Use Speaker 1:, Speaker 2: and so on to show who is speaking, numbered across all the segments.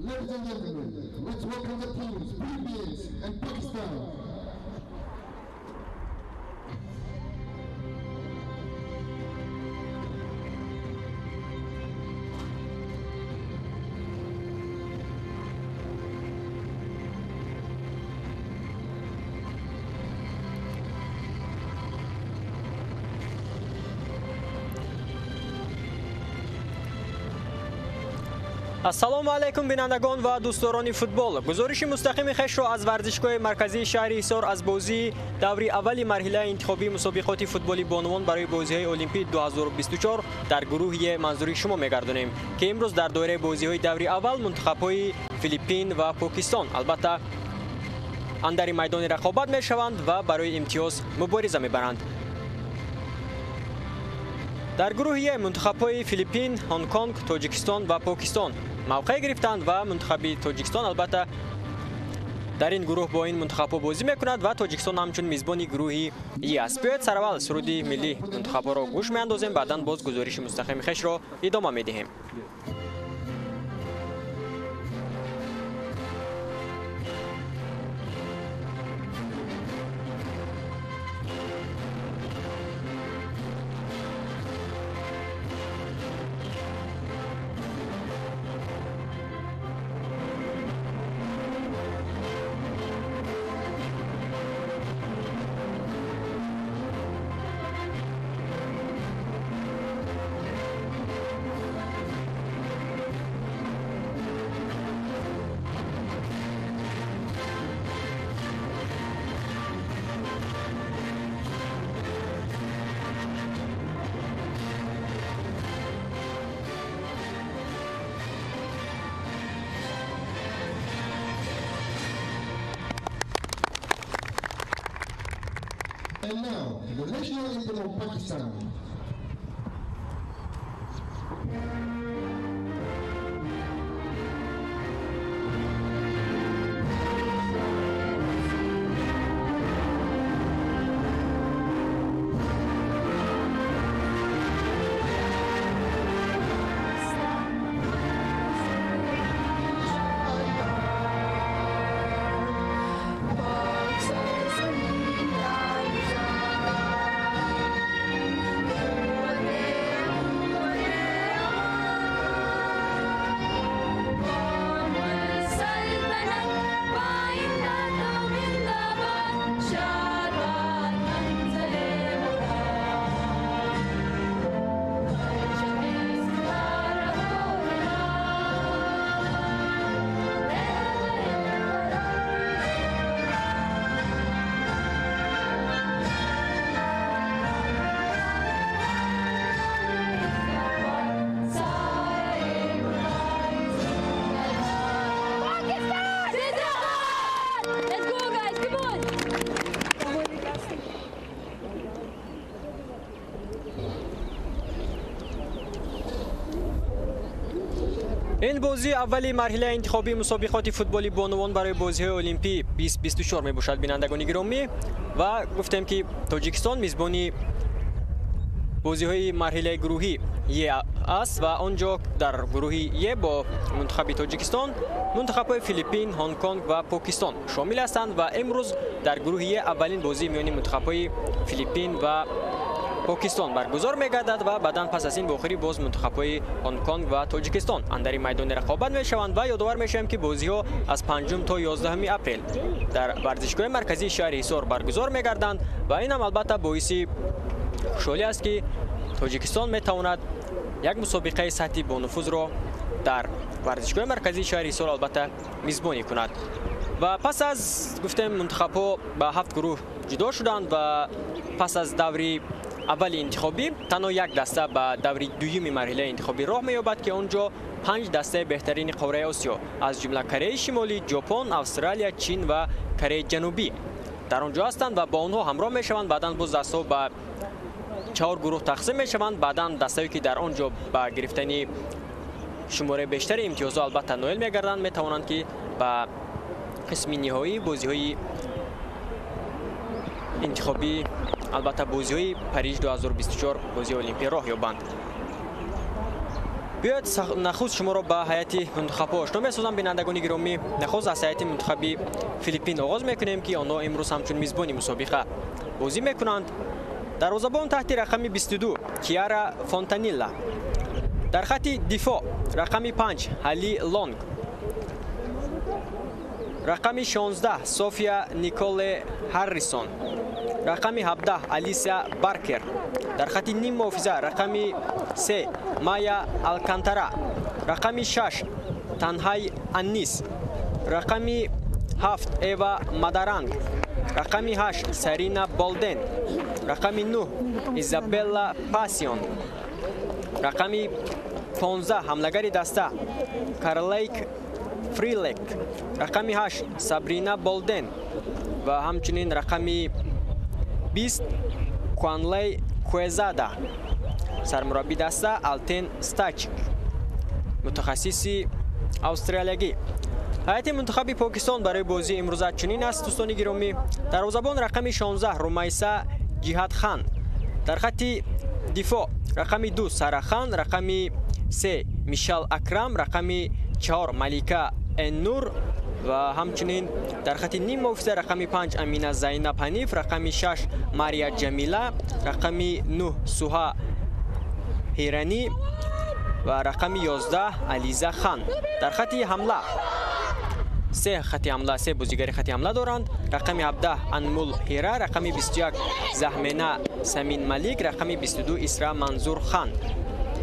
Speaker 1: Ladies and gentlemen, let's welcome the teams, Philippines and Pakistan.
Speaker 2: Ассалому алайкум бинандагон ва дӯстдорони футбол. Гузориши мустақими хешро аз варзишгоҳи марказии шаҳри Ҳисор аз бозии даври аввали марҳилаи интихобии мусобиқоти футболи бонувон барои бозиҳои Олимпии 2024 дар гурӯҳи манзури шумо мегардонем, ки имрӯз дар доираи бозиҳои даври аввал мунтахабҳои Филиппин ва Покистон албатта андари майдони рақобат мешаванд ва барои имтиёз мубориза мебаранд. Дар гурӯҳи Е мунтахабҳои Филиппин, Ҳонконг, Тоҷикистон ва Покистон мавқеъ гирифтанд ва мунтахаби Тоҷикистон албатта дар ин гурӯҳ бо ин мунтахабҳо бозӣ мекунад ва Тоҷикистон ҳамчун мизбони гурӯҳи Е аст. Биёед сараввал суруди миллии мунтахабҳоро гӯш меандозем, баъдан боз гузориши мустақими хешро идома медиҳем.
Speaker 1: And now, the national anthem of Pakistan.
Speaker 2: Ин бозии аввали марҳилаи интихобии мусобиқоти футболи бонувон барои бозиҳои Олимпии 2024 мебошад, бинандагони гиромӣ. Ва гуфтем, ки Тоҷикистон мизбони бозиҳои марҳилаи гурӯҳӣ Е аст ва он ҷо дар гурӯҳи Е бо мунтахаби Тоҷикистон мунтахабҳои Филиппин, Ҳонконг ва Покистон шомил ҳастанд ва имрӯз дар гурӯҳи Е аввалин бозии миёни мунтахабҳои Филиппин ва Покистон баргузор мегардад ва баъдан пас аз ин вохӯрӣ боз мунтахабҳои Ҳонконг ва Тоҷикистон андари майдони рақобат мешаванд ва ёдовар мешавем, ки бозиҳо аз 5 то 11 апрел дар варзишгоҳи марказии шаҳри Ҳисор баргузор мегарданд ва ин ҳам албатта боиси хушҳолӣ аст, ки Тоҷикистон метавонад як мусобиқаи сатҳи бонуфузро дар варзишгоҳи марказии шаҳри Ҳисор албатта мизбонӣ кунад. Ва пас аз гуфтем мунтахабҳо ба 7 гурӯҳ ҷудо шуданд ва пас аз даври аввали интихобӣ танҳо як даста ба даври дуюми марҳилаи интихобӣ роҳ меёбад, ки он ҷо 5 дастаи беҳтарини қораи Осиё аз ҷумла Кореяи Шимолӣ, Ҷопон, Австралия, Чин ва Кореяи Ҷанубӣ дар он ҷо ҳастанд ва бо онҳо ҳамроҳ мешаванд. Баъдан боз дастҳо ба 4 гурӯҳ тақсим мешаванд. Баъдан дастае ки дар он ҷо ба гирифтани шумораи бештари имтиёзҳо албатта ноил мегарданд, метавонанд ки ба қисми ниҳоии бозиҳои интихобӣ албатта бозиҳои Париж 2024 бозии Олимпӣ роҳ ёбанд. Биёед нахуст шуморо ба ҳайати мунтахабҳо ошно месозам. Бинандагони гиромӣ, нахуст аз ҳайати мунтахаби Филиппин оғоз мекунем, ки онҳо имрӯз ҳамчун мизбони мусобиқа бозӣ мекунанд. Дарвозабон таҳти рақами 22 Киара Фонтанилла. Дар хати дифоъ рақами 5 Ҳали Лонг, рақами 16 София Николе Ҳаррисон, рақами 17 Алиса Баркер. Дар хати ним муҳофиза рақами 3 Майя Алкантара, рақами 6 Танҳай Аннис, рақами 7 Эва Мадаранг, рақами 8 Сарина Болден, рақами 9 Изабелла Пасион, рақами 15 ҳамлагари даста Карлейк Фрилек, рақами 8 Сабрина Болден ва ҳамчунин рақами 20 Куанлей Куезада. Сармурабби даста Алтен Стачик, мутахассиси австралиягӣ. Ҳайати мунтахаби Покистон барои бозии имрӯза чунин аст, дӯстони гиромӣ. Дарвозабон рақами 16 Румайса Ҷиҳатхан. Дар хати дифоъ рақами 2 Сарахан, рақами 3 Мишал Акрам, рақами 4 Малика Эннур ва ҳамчунин дар хати ним муҳофиза рақами 5 Амина Зайнаб Ҳаниф, рақами 6 Мария Ҷамила, рақами 9 Суҳа Ҳиранӣ ва рақами 11 Ализа Хан. Дар хати ҳамла се хати ҳамла, се бозигари хати ҳамла доранд. Рақами 17 Анмул Ҳира, рақами 21 Заҳмена Самин Малик, рақами 22 Исра Манзур Хан.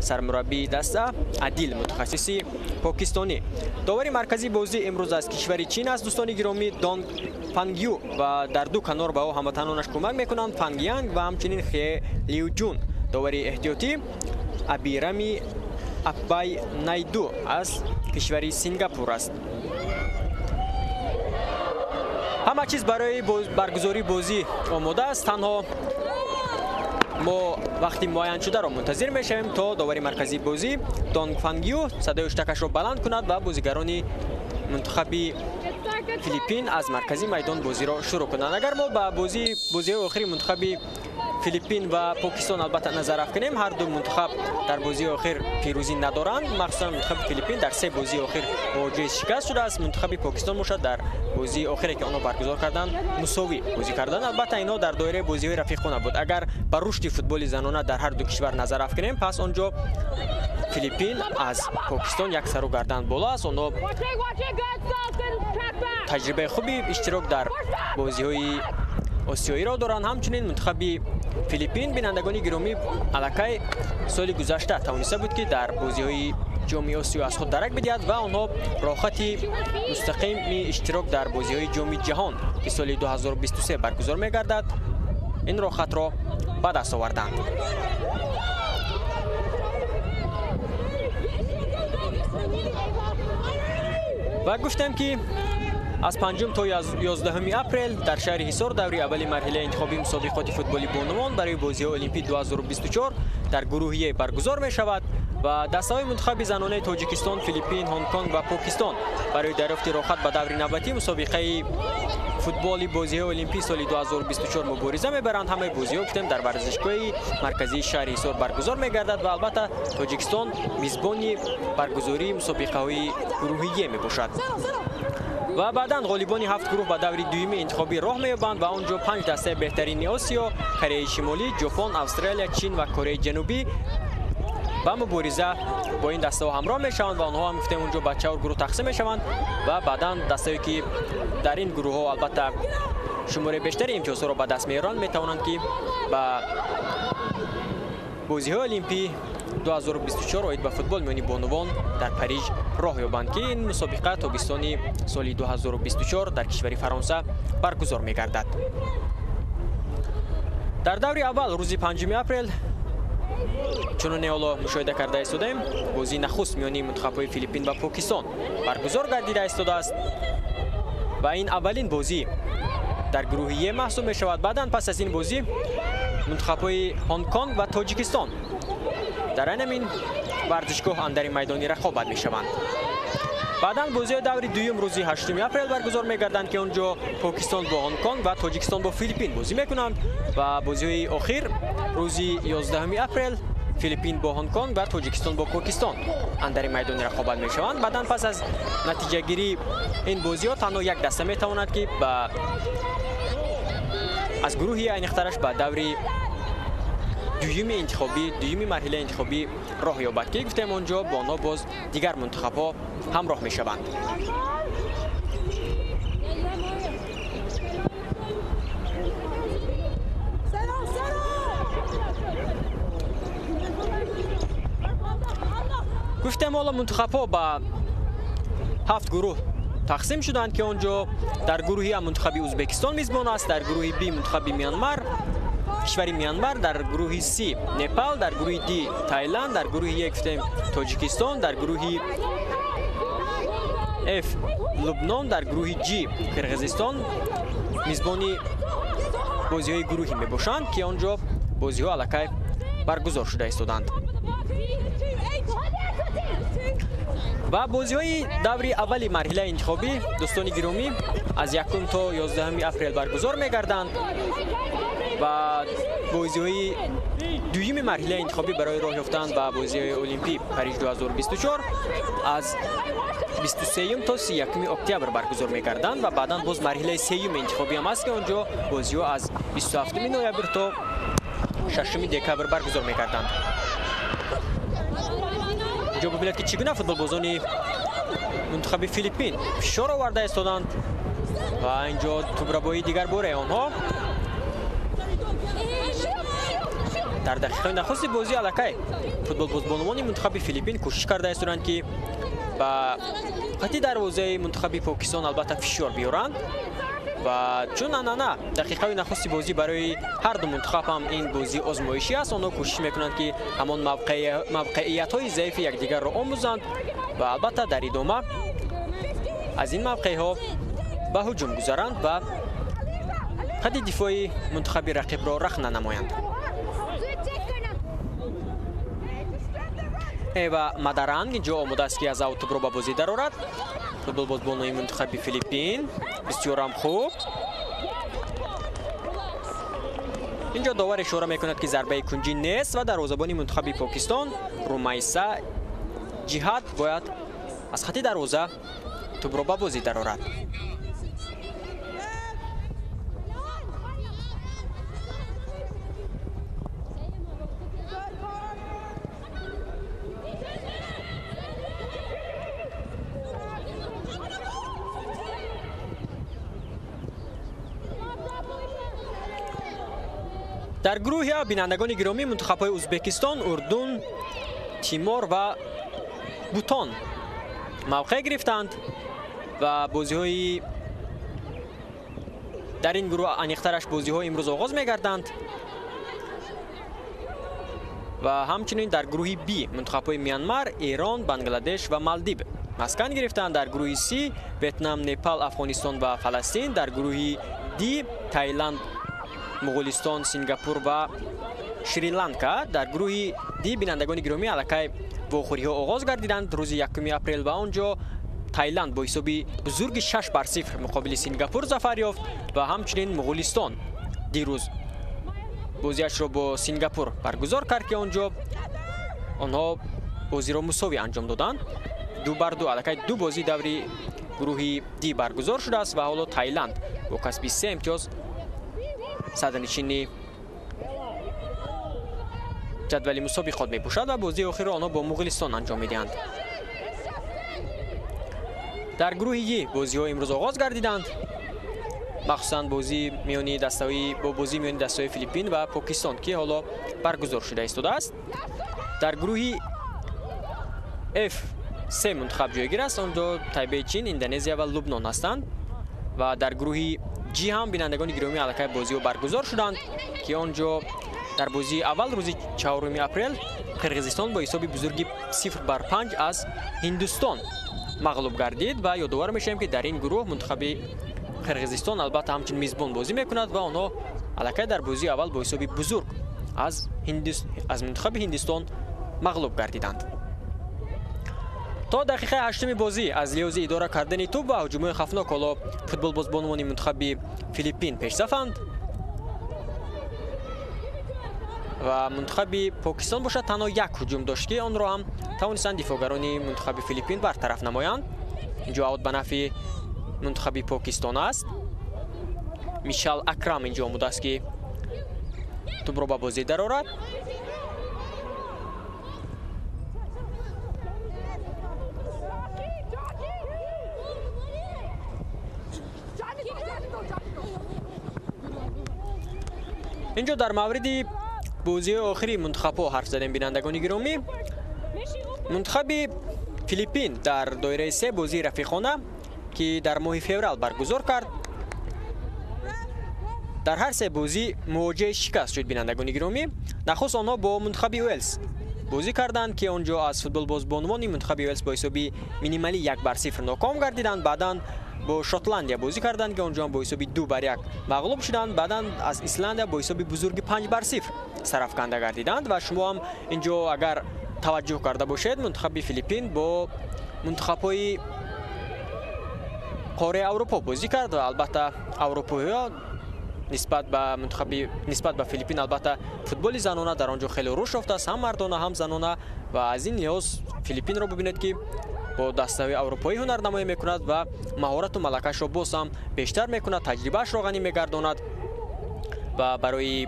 Speaker 2: Сармураббии даста Адил, мутахассиси покистонӣ. Довари марказии бозӣ имрӯз аз кишвари Чин аст, дӯстони гиромӣ, Донг Фангю, ва дар ду канор ба ӯ ҳамватанонаш кӯмак мекунанд Фанг Янг ва ҳамчунин Хе Лиуҷун. Довари эҳтиётӣ Абирами Апбай Найду аз кишвари Сингапур аст. Ҳама чиз барои баргузории бозӣ омода аст. Танҳо мо вақти муайяншударо мунтазир мешавем, то довари марказии бозӣ Донг Фангю садои ҳуштакашро баланд кунад ва бозигарони мунтахаби Филиппин аз маркази майдон бозиро шурӯъ кунанд. Агар мо ба бозиҳои охири мунтахаби Филиппин ва Покистон албатта назар афканем, ҳар ду мунтахаб дар бозии охир пирӯзӣ надоранд. Махсусан мунтахаби Филиппин дар се бозии охир муваҷҷаҳи шикаст шудааст. Мунтахаби Покистон бошад дар бозии охире, ки онҳо баргузор карданд, мусовӣ бозӣ карданд. Албатта инҳо дар доираи бозиҳои рафиқона буд. Агар ба рушди футболи занона дар ҳар ду кишвар назар афканем, пас он ҷо Филиппин аз Покистон як сару гардан боло аст. Онҳо таҷрибаи хуби иштирок дар бозиҳои осиёиро доранд. Ҳамчунин мунтахаби Филиппин, бинандагони гиромӣ, аллакай соли гузашта тавониста буд, ки дар бозиҳои ҷоми Осиё аз худ дарак бидиҳад ва онҳо роҳхати мустақими иштирок дар бозиҳои ҷоми ҷаҳон, ки соли 2023 баргузор мегардад, ин роҳхатро ба даст оварданд. Ва гуфтем, ки аз 5 то 11 апрел дар шаҳри Ҳисор даври аввали марҳилаи интихобии мусобиқоти футболи бонувон барои бозиҳои Олимпӣ 2024 дар гурӯҳи Е баргузор мешавад ва дастаҳои мунтахаби занонаи Тоҷикистон, Филиппин, Ҳонконг ва Покистон барои дарёфти роҳхат ба даври навбатии мусобиқаи футболи бозиҳои Олимпӣ соли 2024 мубориза мебаранд. Ҳамаи бозиҳо, гуфтем, дар варзишгоҳи марказии шаҳри Ҳисор баргузор мегардад ва албатта Тоҷикистон мизбони баргузории мусобиқаҳои гурӯҳи Е мебошад. Ва баъдан ғолибони ҳафт гурӯҳ ба даври дуюми интихобӣ роҳ меёбанд ва он ҷо панҷ дастаи беҳтарини Осиё, Кореяи Шимолӣ, Ҷопон, Австралия, Чин ва Кореяи Ҷанубӣ ба мубориза бо ин дастаҳо ҳамроҳ мешаванд ва онҳо ҳам, гуфтем, он ҷо ба чаҳор гурӯҳ тақсим мешаванд ва баъдан дастае, ки дар ин гурӯҳҳо албатта шумораи бештари имтиёзҳоро ба даст меоранд, метавонанд, ки ба бозиҳои Олимпӣ 2024 оид ба футбол миёни бонувон дар Париж роҳ ёбанд, ки ин мусобиқа тобистони соли 2024 дар кишвари Фаронса баргузор мегардад. Дар даври аввал рӯзи 5 апрел, чуноне ҳоло мушоҳида карда истодаем, бозии нахуст миёни мунтахабҳои Филиппин ва Покистон баргузор гардида истодааст ва ин аввалин бозӣ дар гурӯҳи Е маҳсуб мешавад. Баъдан пас аз ин бозӣ мунтахабҳои Ҳонконг ва Тоҷикистон дар айнан ин варзишгоҳ андари майдони рақобат мешаванд. Баъдан бозиҳои даври дуюм рӯзи 8 апрел баргузор мегарданд, ки он ҷо Покистон бо Ҳонконг ва Тоҷикистон бо Филиппин бозӣ мекунанд ва бозиҳои охир рӯзи 11 апрел Филиппин бо Ҳонконг ва Тоҷикистон бо Покистон андари майдони рақобат мешаванд. Баъдан пас аз натиҷагирии ин бозиҳо танҳо як даста метавонад ки аз гурӯҳи айниқтараш ба даври дуюми интихобӣ, дуюми марҳилаи интихобӣ роҳ ёбад, ки гуфтем он ҷо бо онҳо боз дигар мунтахабҳо ҳамроҳ мешаванд. Гуфтем ҳоло мунтахабҳо ба 7 гурӯҳ тақсим шуданд, ки он ҷо дар гурӯҳи А мунтахаби Ӯзбекистон мизбон аст, дар гурӯҳи Б мунтахаби Мянмар, кишвари Мянмар, дар гурӯҳи С Непал, дар гурӯҳи Д Таиланд, дар гурӯҳи Е гуфтем Тоҷикистон, дар гурӯҳи Ф Лубнон, дар гурӯҳи Ҷ Қирғизистон мизбони бозиҳои гурӯҳӣ мебошанд, ки он ҷо бозиҳо аллакай баргузор шуда истоданд. Ва бозиҳои даври аввали марҳилаи интихобӣ, дӯстони гиромӣ, аз 1 то 11 апрел баргузор мегарданд ва бозиҳои дуюми марҳилаи интихобӣ барои роҳ ёфтан ба бозиҳои Олимпӣ Париж 2024 аз 23 то 31 октябр баргузор мегарданд ва баъдан боз марҳилаи сеюми интихобӣ ҳам аст, ки он ҷо бозиҳо аз 27 ноябр то 6 декабр баргузор мегарданд. Инҷо бибинед, ки чӣ гуна футболбозони мунтахаби Филиппин фишор оварда истоданд ва инҷо тӯбрабоии дигар бораи онҳо дар дақиқаи нахусти бозӣ аллакай футболбозбонувони мунтахаби Филиппин кӯшиш карда истоданд, ки ба хати дарвозаи мунтахаби Покистон албатта фишор биёранд ва чун анъана дақиқаи нахусти бозӣ барои ҳар ду мунтахаб ҳам ин бозӣ озмоишӣ аст, онҳо кӯшиш мекунанд, ки ҳамон мавқеиятҳои заифи якдигарро омӯзанд ва албатта дар идома аз ин мавқеъҳо ба ҳуҷум гузаранд ва хати дифои мунтахаби рақибро рахна намоянд. Эва Мадаранг инҷо омода аст, ки аз ав тӯбро ба бозӣ дарорад. Футболбозбонои мунтахаби Филиппин бисёрам хуб. Инҷо довар ишора мекунад, ки зарбаи кунҷӣ нест ва дарвозабони мунтахаби Покистон Румайса Ҷиҳат бояд аз хати дарвоза тӯбро ба бозӣ дарорад. Дар гурӯҳи А бинандагони гиромӣ мунтахабҳои Ӯзбекистон, Урдун, Тимор ва Бутон мавқеъ гирифтанд ва бозиҳои дар ин гурӯҳ аниқтараш бозиҳо имрӯз оғоз мегарданд ва ҳамчунин дар гурӯҳи Б мунтахабҳои Мянмар, Эрон, Бангладеш ва Малдив маскан гирифтанд. Дар гурӯҳи С Ветнам, Непал, Афғонистон ва Фаластин, дар гурӯҳи Д Таиланд, Муғулистон, Сингапур ва Шри-Ланка. Дар гурӯҳи Д бинандагони гиромӣ аллакай вохӯриҳо оғоз гардиданд рӯзи 1 апрел ва он ҷо Таиланд бо ҳисоби бузурги 6-0 муқобили Сингапур зафар ёфт ва ҳамчунин Муғулистон дирӯз бозиашро бо Сингапур баргузор кард, ки он ҷо онҳо бозиро мусовӣ анҷом доданд. 2-2 аллакай ду бозӣ даври гурӯҳи Д баргузор шудааст ва ҳоло Таиланд бо касби 3 имтиёз садрнишини ҷадвали мусобиқот мепӯшад ва бозии охирро онҳо бо Муғулистон анҷом медиҳанд. Дар гурӯҳи Е бозиҳо имрӯз оғоз гардиданд, махсусан бозии миёни дастаҳои Филиппин ва Покистон, ки ҳоло баргузор шуда истодааст. Дар гурӯҳи Ф се мунтахаб ҷойгир аст, он ҷо Тайбэи Чин, Индонезия ва Лубнон ҳастанд ва дар гурӯҳи Ҷ ҳам бинандагони гиромӣ аллакай бозиҳо баргузор шуданд, ки он ҷо дар бозии аввал рӯзи 4 апрел Қирғизистон бо ҳисоби бузурги 0-5 аз Ҳиндустон мағлуб гардид ва ёдовар мешавем, ки дар ин гурӯҳ мунтахаби Қирғизистон албатта ҳамчун мизбон бозӣ мекунад ва онҳо аллакай дар бозии аввал бо ҳисоби бузург аз мунтахаби Ҳиндустон мағлуб гардиданд. То дақиқаи 8 бозӣ аз лиҳози идора кардани тӯб ва ҳуҷумҳои хавфнок ҳоло футболбозбонувони мунтахаби Филиппин пешсафанд. Ва мунтахаби Покистон бошад танҳо як ҳуҷум дошт, ки онро ҳам тавонистанд дифоъгарони мунтахаби Филиппин бартараф намоянд. Инҷо аут ба нафъи мунтахаби Покистон аст. Мишал Акрам инҷо омодааст, ки тӯбро ба бозӣ дарорад. Инҷо дар мавриди бозиҳои охири мунтахабҳо ҳарф задем, бинандагони гиромӣ. Мунтахаби Филиппин дар доираи се бозии рафиқона, ки дар моҳи феврал баргузор кард, дар ҳар се бозӣ мувоҷиҳаи шикаст шуд, бинандагони гиромӣ. Нахуст онҳо бо мунтахаби Уэлс бозӣ карданд, ки он ҷо аз футболбозбонувони мунтахаби Уэлс бо ҳисоби минималӣ 1-0 ноком гардиданд. Баъдан бо Шотландия бозӣ карданд, ки он ҷо бо ҳисоби 2-1 мағлуб шуданд. Баъдан аз Исландия бо ҳисоби бузурги 5-0 сарафканда гардиданд. Ва шумо ҳам инҷо агар таваҷҷӯҳ карда бошед, мунтахаби Филиппин бо мунтахабҳои қораи Аврупо бозӣ кард ва албатта аврупоиҳо нисбат ба Филиппин албатта футболи занона дар он ҷо хеле рушд ёфтааст, ҳам мардона, ҳам занона. Ва аз ин лиҳоз Филиппинро бибинед, ки бо дастаҳои аврупоӣ ҳунарнамоӣ мекунад ва маҳорату малакашро боз ҳам бештар мекунад, таҷрибаашро ғанӣ мегардонад ва барои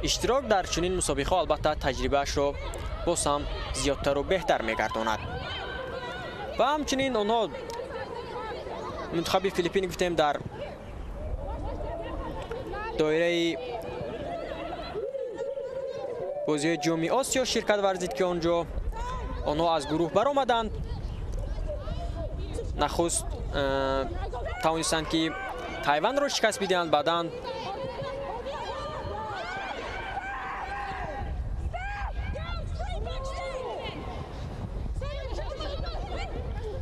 Speaker 2: иштирок дар чунин мусобиқаҳо албатта таҷрибаашро боз ҳам зиёдтару беҳтар мегардонад. Ва ҳамчунин онҳо мунтахаби Филиппин гуфтем дар доираи бозиҳои ҷоми Осиё ширкат варзид, ки он ҷо онҳо аз гурӯҳ баромаданд. Нахуст тавонистанд, ки Тайванро шикаст бидиҳанд, баъдан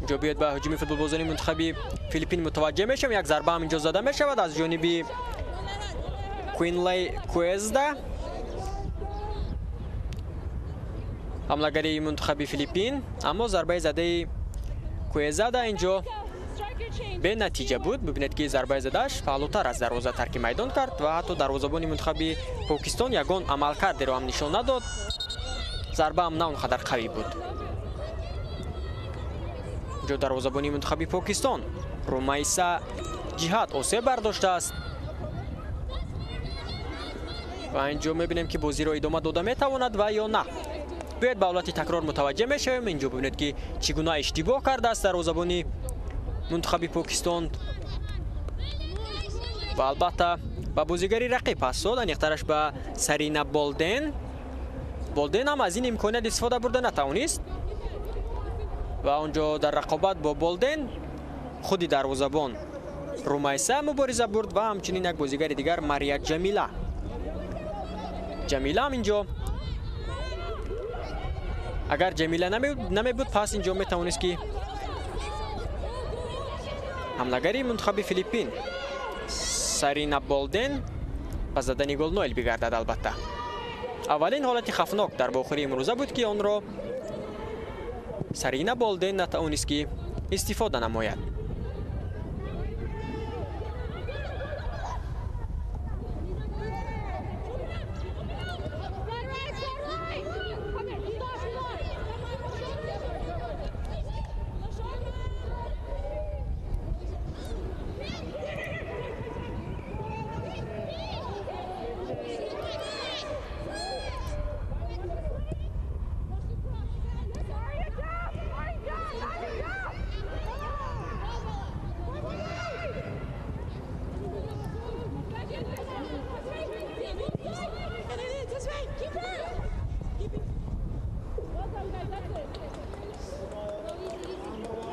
Speaker 2: инҷо биёд ба ҳуҷуми футболбозони мунтахаби Филиппин мутаваҷҷеҳ мешавем. Як зарба ҳам инҷо зада мешавад аз ҷониби Куинлей Куэзда, ҳамлагари мунтахаби Филиппин, аммо зарбаи задаи Куэзада инҷо бенатиҷа буд. Бибинед, ки зарбаи задааш паҳлӯтар аз дарвоза тарки майдон кард ва ҳатто дарвозабони мунтахаби Покистон ягон амалкардеро ҳам нишон надод. Зарба ҳам на он қадар қавӣ буд. Инҷо дарвозабони мунтахаби Покистон Румайса Ҷиҳат осеб бардоштааст ва инҷо мебинем, ки бозиро идома дода метавонад ва ё на. Биёед ба ҳолати такрор мутаваҷҷеҳ мешавем. Инҷо бибинед, ки чӣ гуна иштибоҳ кардааст дарвозабони мунтахаби Покистон ва албатта ба бозигари рақиб пас дод, аниқтараш ба Сарина Болден. Болден ҳам аз ин имконият истифода бурда натавонист ва он ҷо дар рақобат бо Болден худи дарвозабон Румайса мубориза бурд ва ҳамчунин як бозигари дигар Мария Ҷамила. Ҷамила ҳам инҷо агар Ҷамила намебуд, пас инҷо метавонист, ки ҳамлагари мунтахаби Филиппин Сарина Болден ба задани гол ноил бигардад. Албатта аввалин ҳолати хафнок дар бохӯрии имрӯза буд, ки онро Сарина Болден натавонист, ки истифода намояд.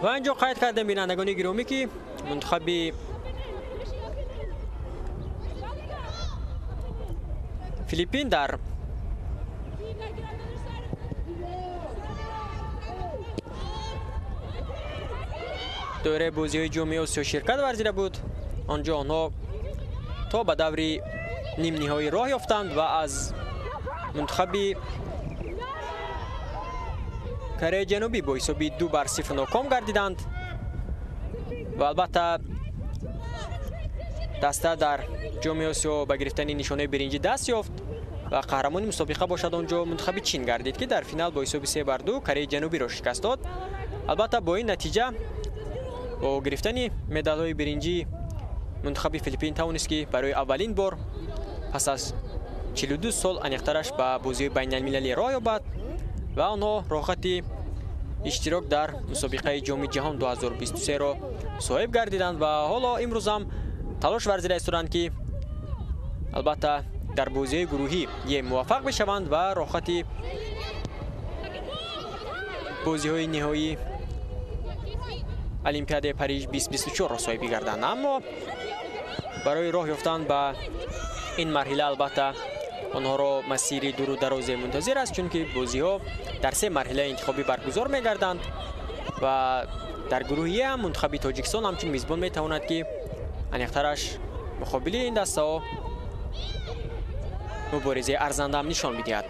Speaker 2: Ва инҷо қайд кардем, бинандагони гиромӣ, ки мунтахаби Филиппин дар доираи бозиҳои ҷоми Осиё ширкат варзида буд. Он ҷо онҳо то ба даври нимниҳоӣ роҳ ёфтанд ва аз мунтахаби Кореяи Ҷанубӣ бо ҳисоби 2-0 ноком гардиданд ва албатта даста дар ҷоми Осиё ба гирифтани нишонаи биринҷӣ даст ёфт. ва қаҳрамони мусобиқа бошад он ҷо мунтахаби Чин гардид, ки дар финал бо ҳисоби 3-2 Кореяи Ҷанубиро шикаст дод. Албатта бо ин натиҷа бо гирифтани медалҳои биринҷӣ мунтахаби Филиппин тавонист, ки барои аввалин бор пас аз 42 сол аниқтараш ба бозиҳои байналмилалӣ роҳ ёбад ва онҳо роҳхати иштирок дар мусобиқаи Ҷоми ҷаҳон 2023-ро соҳиб гардиданд ва ҳоло имрӯз ҳам талош варзида истоданд, ки албатта дар бозиҳои гурӯҳӣ е муваффақ бишаванд ва роҳхати бозиҳои ниҳоии Олимпиадаи Париж 2024-ро соҳиб бигарданд. Аммо барои роҳ ёфтан ба ин марҳила албатта онҳоро масири дуру дарозе мунтазир аст, чунки бозиҳо дар се марҳилаи интихобӣ баргузор мегарданд ва дар гурӯҳи ҳам мунтахаби Тоҷикистон ҳамчун мизбон метавонад, ки аниқтараш муқобили ин дастаҳо муборизаи арзанда ҳам нишон бидиҳад.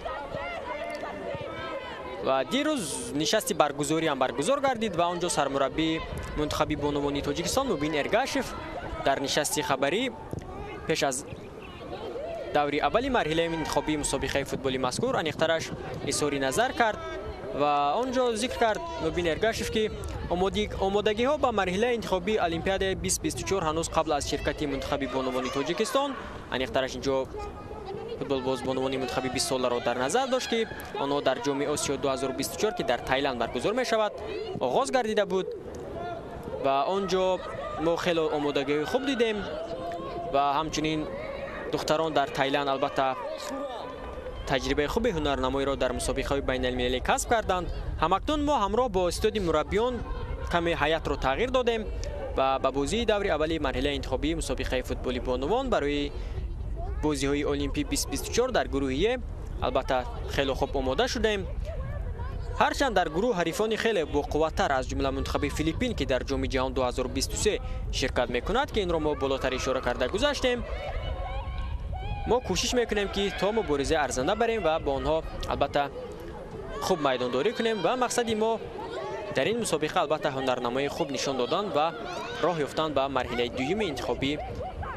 Speaker 2: Ва дирӯз нишасти баргузорӣ ҳам баргузор гардид ва он ҷо сармураббии мунтахаби бонувони Тоҷикистон Мубин Эргашев дар нишасти хабарӣ пеш аз даври аввали марҳилаи интихобии мусобиқаи футболи мазкур аниқтараш изҳори назар кард ва он ҷо зикр кард Мубин Эргашев, ки омодагиҳо ба марҳилаи интихобии Олимпиадаи 2024 ҳанӯз қабл аз ширкати мунтахаби бонувони Тоҷикистон, аниқтараш ин ҷо футболбоз бонувони мунтахаби 20 соларо дар назар дошт, ки онҳо дар Ҷоми Осиё 2024, ки дар Тайланд баргузор мешавад, оғоз гардида буд ва он ҷо мо хеле омодагиҳои хуб дидем ва ҳамчунин духтарон дар Тайланд албатта таҷрибаи хуби ҳунарнамоиро дар мусобиқаҳои байналмилалӣ касб карданд. Ҳамакнун мо ҳамроҳ бо истоди мураббиён каме ҳайатро тағйир додем ва ба бозии даври аввали марҳилаи интихобии мусобиқаи футболи бонувон барои бозиҳои Олимпӣ 2024 дар гурӯҳи Е албатта хеле хуб омода шудем. Ҳарчанд дар гурӯҳ ҳарифони хеле боқувваттар аз ҷумла мунтахаби Филиппин, ки дар Ҷоми ҷаҳон 2023 ширкат мекунад, ки инро мо болотар ишора карда гузаштем, мо кӯшиш мекунем, ки то муборизаи арзанда барем ва бо онҳо албатта хуб майдондорӣ кунем ва мақсади мо дар ин мусобиқа албатта ҳунарнамоии хуб нишон додан ва роҳ ёфтан ба марҳилаи дуюми интихобӣ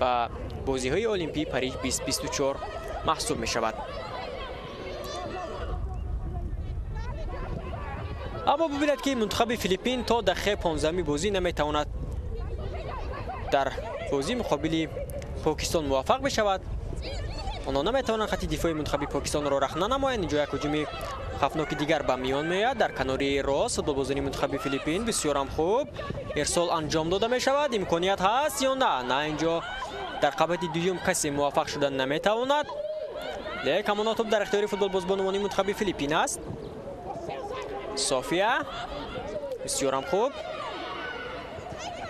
Speaker 2: ба бозиҳои Олимпии Париж 2024 маҳсуб мешавад. Аммо бибинед, ки мунтахаби Филиппин то дақиқаи 15-ми бозӣ наметавонад дар бозӣ муқобили Покистон муваффақ бишавад. Онҳо наметавонанд хати дифои мунтахаби Покистонро рахна намоянд. Инҷо як ҳуҷуми хафноки дигар ба миён меояд. Дар канори рост футболбозони мунтахаби Филиппин бисёрам хуб ирсол анҷом дода мешавад. Имконият ҳаст ё на? На, инҷо дар қабати дуюм касе муваффақ шуда наметавонад. Лек ҳамона топ дар ихтиёри футболбозбонувони мунтахаби Филиппин аст. София бисёрам хуб.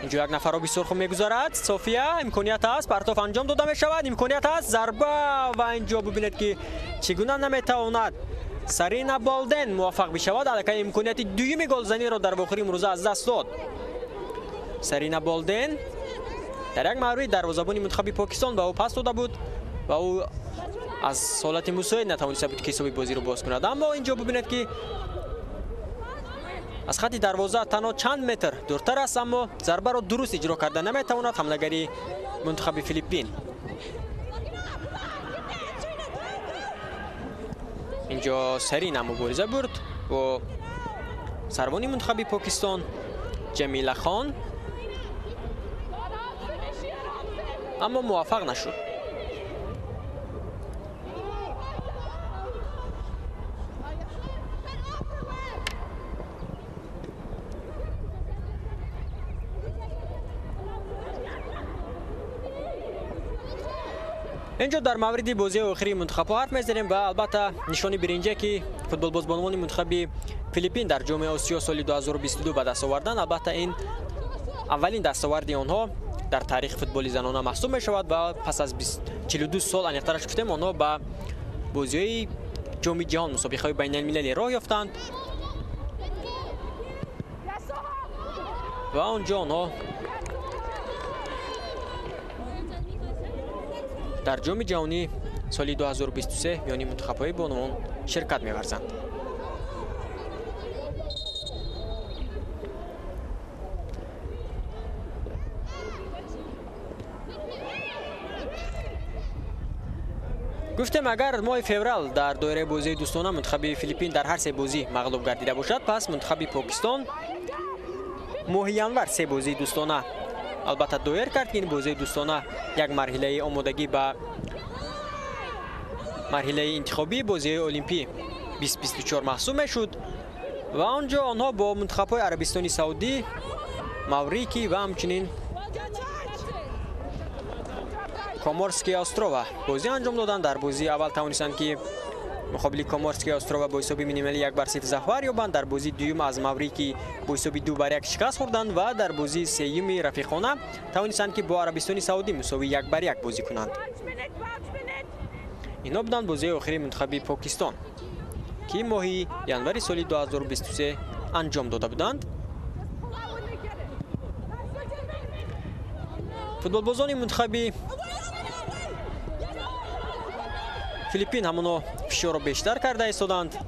Speaker 2: Инҷо як нафарро бисёр хуб мегузарад. София имконият аст, партоф анҷом дода мешавад, имконият аст, зарба ва инҷо бибинед, ки чӣ гуна наметавонад Сарина Болден муваффақ бишавад. Аллакай имконияти дуюми голзаниро дар вохӯри имрӯза аз даст дод. Сарина Болден дар як маврид дарвозабони мунтахаби Покистон ба ӯ пас дода буд ва ӯ аз ҳолати мусоид натавониста буд, ки ҳисоби бозиро боз кунад. Аммо инҷо бибинед, ки аз хати дарвоза танҳо чанд метр дуртар аст, аммо зарбаро дуруст иҷро карда наметавонад ҳамлагари мунтахаби Филиппин. Инҷо Сарина мубориза бурд бо сарвони мунтахаби Покистон Ҷамила Хон, аммо муваффақ нашуд. Инҷо дар мавриди бозии охири мунтахабҳо ҳарф мезанем ва албатта нишони биринҷе, ки футболбозбонувони мунтахаби Филиппин дар Ҷоми Осиё соли 2022 ба даст оварданд, албатта ин аввалин дастоварди онҳо дар таърихи футболи занона маҳсуб мешавад ва пас аз 42 сол аниқтараш гуфтем, онҳо ба бозиҳои Ҷоми ҷаҳон мусобиқаҳои байналмилалӣ роҳ ёфтанд ва он ҷо онҳо дар Ҷоми ҷаҳонӣ соли 2023 миёни мунтахабҳои бонувон ширкат меварзанд. Гуфтем агар моҳи феврал дар доираи бозии дӯстона мунтахаби Филиппин дар ҳар се бозӣ мағлуб гардида бошад, пас мунтахаби Покистон моҳи январ се бозии дӯстона албатта доир кард, ки ин бозии дӯстона як марҳилаи омодагӣ ба марҳилаи интихобии бозиҳои Олимпӣ 2024 маҳсуб мешуд ва он ҷо онҳо бо мунтахабҳои Арабистони Саудӣ, Маврикӣ ва ҳамчунин Коморские острова бозӣ анҷом доданд. Дар бозии аввал тавонистанд, ки муқобили Коморские острова бо ҳисоби минималӣ 1-0 зафар ёбанд. Дар бозии дуюм аз Маврикӣ бо ҳисоби 2-1 шикаст хӯрданд ва дар бозии сеюми рафиқона тавонистанд, ки бо Арабистони Саудӣ мусовии 1-1 бозӣ кунанд. Инҳо буданд бозиҳои охири мунтахаби Покистон, ки моҳи январи соли 2023 анҷом дода буданд. Футболбозони мунтахаби Филиппин ҳамоно фишорро бештар карда истоданд.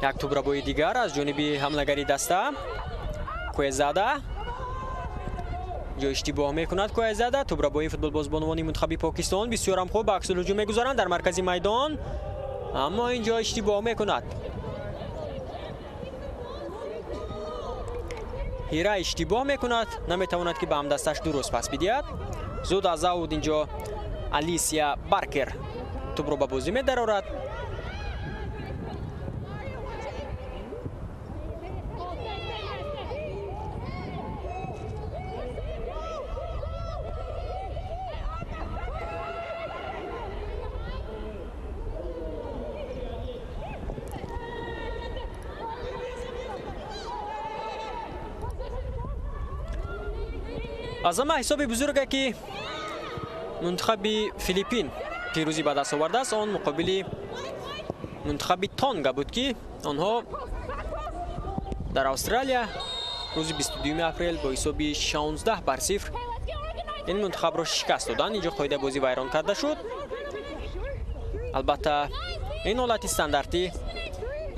Speaker 2: Як тӯбрабои дигар аз ҷониби ҳамлагари даста Куэзада. Ҷо иштибоҳ мекунад Куэзада. Тӯбрабои футболбозбонувони мунтахаби Покистон бисёрам хуб ба аксулҳуҷум мегузаранд дар маркази майдон, аммо ин ҷо иштибоҳ мекунад. Ҳира иштибоҳ мекунад, наметавонад, ки ба ҳамдасташ дуруст пас бидиҳад. Зуд аз ауд ин ҷо Алисия Баркер тӯбро ба бозӣ медарорад. Аз ҳама ҳисоби бузурге, ки мунтахаби Филиппин пирӯзӣ ба даст овардааст, он муқобили мунтахаби Тонга буд, ки онҳо дар Австралия рӯзи 22 апрел бо ҳисоби 16-0 ин мунтахабро шикаст доданд. Инҷо қоидаи бозӣ вайрон карда шуд. Албатта ин ҳолати стандартӣ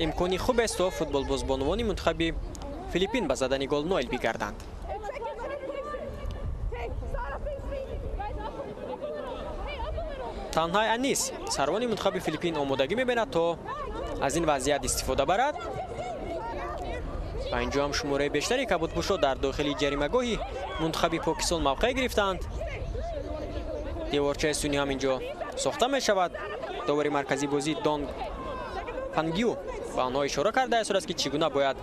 Speaker 2: имкони хубест, то футболбозбонувони мунтахаби Филиппин ба задани гол ноил бигарданд. Танҳай Анис, сарвони мунтахаби Филиппин, омодагӣ мебинад, то аз ин вазъият истифода барад. Ва инҷо ҳам шумораи бештари кабудпӯшҳо дар дохили ҷаримагоҳи мунтахаби Покистон мавқеъ гирифтаанд. Деворчаи сунӣ ҳам инҷо сохта мешавад. Довари марказии бозӣ Донг Пангю ба онҳо ишора кардааст, ки чӣ гуна бояд,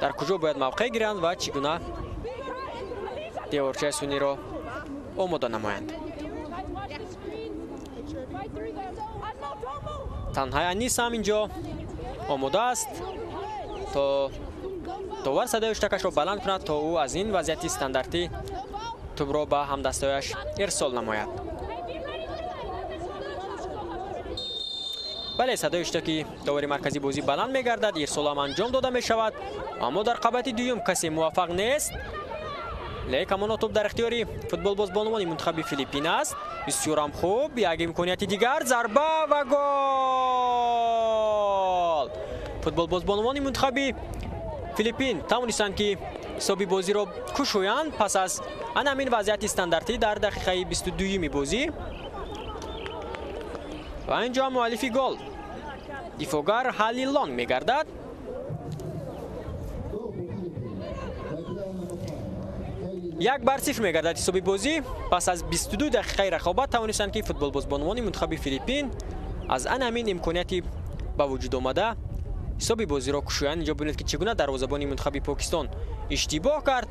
Speaker 2: дар куҷо бояд мавқеъ гиранд ва чӣ гуна деворчаи суниро омода намоянд. Танҳай Анис ҳам инҷо омода аст, то довар садои ҳуштакашро баланд кунад, то ӯ аз ин вазъияти стандартӣ тӯбро ба ҳамдастояш ирсол намояд. Бале, садои ҳуштаки довари марказии бозӣ баланд мегардад, ирсолам анҷом дода мешавад, аммо дар қабати дуюм касе муваффақ нест. Лек ҳамоно тӯб дар ихтиёри футболбозбонувони мунтахаби Филиппин аст. Бисёрам хуб, як имконияти дигар, зарба ва гол! Футболбозбонувони мунтахаби Филиппин тавонистанд, ки ҳисоби бозиро кушоянд пас аз ан ҳамин вазъияти стандартӣ дар дақиқаи 22-юми бозӣ. Ва ин ҷо муаллифи гол дифогар Ҳали Лонг мегардад. 1-0 мегардад ҳисоби бозӣ. Пас аз 22 дақиқаи рақобат тавонистанд, ки футболбозбонувони мунтахаби Филиппин аз ан ҳамин имконияти ба вуҷуд омада ҳисоби бозиро кушоянд. Инҷо бинед, ки чӣ гуна дарвозабони мунтахаби Покистон иштибоҳ кард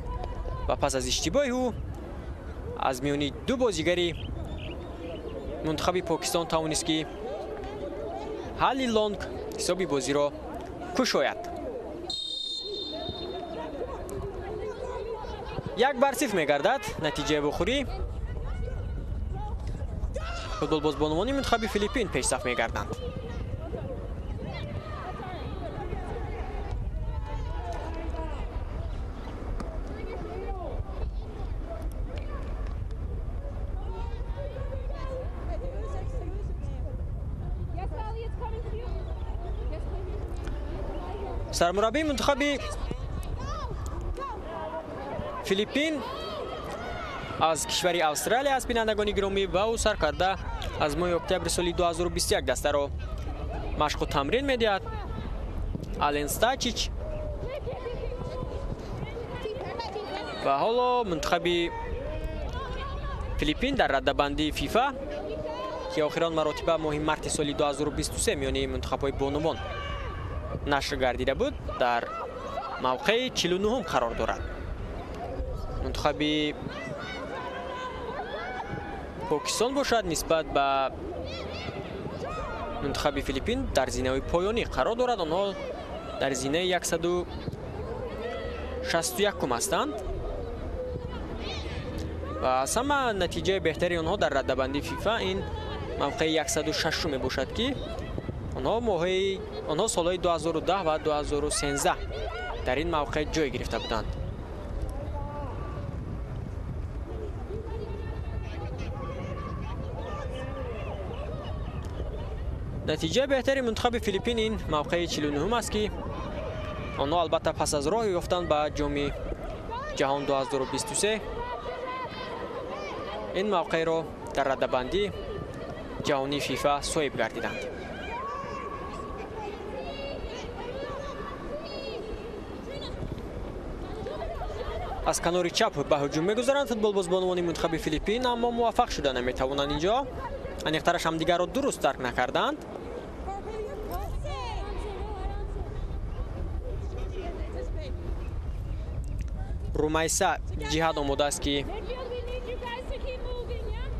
Speaker 2: ва пас аз иштибоҳи ӯ аз миёни ду бозигари мунтахаби Покистон тавонист, ки Ҳали Лонг ҳисоби бозиро кушояд. 1-0 мегардад натиҷаи вохӯрӣ. Футболбозбонувони мунтахаби Филиппин пешсаф мегарданд. Сармураббии мунтахаби Филиппин Аз кишвари Австралия аст, бинандагони гиромӣ, ва ӯ сар карда аз моҳи октябри соли 2021 дастаро машқу тамрин медиҳад. Ален Стачич. Ва ҳоло мунтахаби Филиппин дар раддабандии ФИФА, ки охирон маротиба моҳи марти соли 2023 миёни мунтахабҳои бонувон нашр гардида буд, дар мавқеи 49-ум қарор дорад. Мунтахаби Покистон бошад нисбат ба мунтахаби Филиппин дар зинаҳои поёнӣ қарор дорад. Онҳо дар зинаи 161 ҳастанд ва аз ҳама натиҷаи беҳтари онҳо дар раддабандии ФИФА ин мавқеи 106 мебошад, ки онҳо солҳои 2010 ва 2013 дар ин мавқеъ ҷой гирифта буданд. Натиҷаи беҳтари мунтахаби Филиппин ин мавқеи 49 аст, ки онҳо албатта пас аз роҳ ёфтан ба ҷоми ҷаҳон 2023 ин мавқеъро дар раддабандии ҷаҳонии ФИФА соҳиб гардиданд. Аз канори чап ба ҳуҷум мегузаранд футболбозбонувони мунтахаби Филиппин, аммо муваффақ шуда наметавонанд. Инҷо аниқтараш ҳамдигарро дуруст дарк накарданд. Румайса ҷиҳат омода аст, ки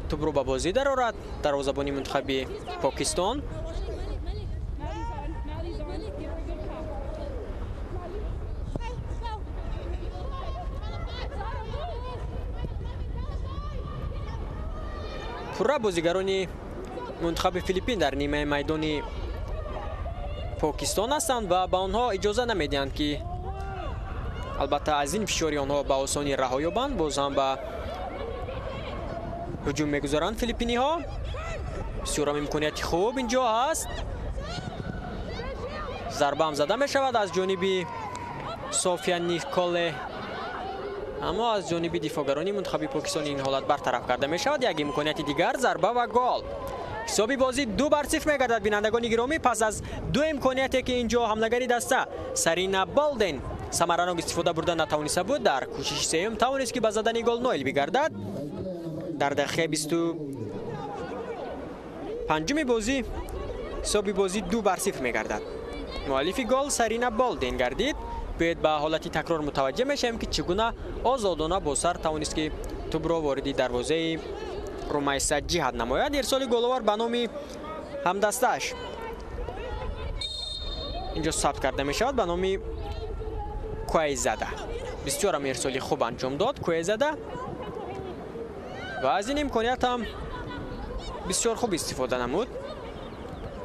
Speaker 2: тӯбро ба бозӣ дарорад. Дарвозабони мунтахаби Покистон. Пурра бозигарони мунтахаби Филиппин дар нимаи майдони Покистон ҳастанд ва ба онҳо иҷоза намедиҳанд, ки албатта аз ин фишори онҳо ба осонӣ раҳо ёбанд. Боз ҳам ба ҳуҷум мегузаранд филиппиниҳо. Бисёрам имконияти хуб инҷо ҳаст. Зарба ҳам зада мешавад аз ҷониби София Николе, аммо аз ҷониби дифоъгарони мунтахаби Покистон ин ҳолат бартараф карда мешавад. Як имконияти дигар, зарба ва гол. Ҳисоби бозӣ 2-0 мегардад, бинандагони гиромӣ, пас аз ду имконияте ки инҷо ҳамлагари даста Сарина Болден самаранок истифода бурда натавониста буд, дар кӯшиши сеюм тавонист, ки ба задани гол ноил бигардад. Дар дақиқаи 25-уми бозӣ ҳисоби бозӣ 2-0 мегардад. Муаллифи гол Сарина Болден гардид. Биёед ба ҳолати такрор мутаваҷҷеҳ мешавем, ки чӣ гуна озодона бо сар тавонист, ки тӯбро вориди дарвозаи Румайса ҷиҳат намояд. Ирсоли головар ба номи ҳамдастааш инҷо сабт карда мешавад ба номи Куайзада. Бисёрам ирсоли хуб анҷом дод Куайзада ва аз ин имконият ҳам бисёр хуб истифода намуд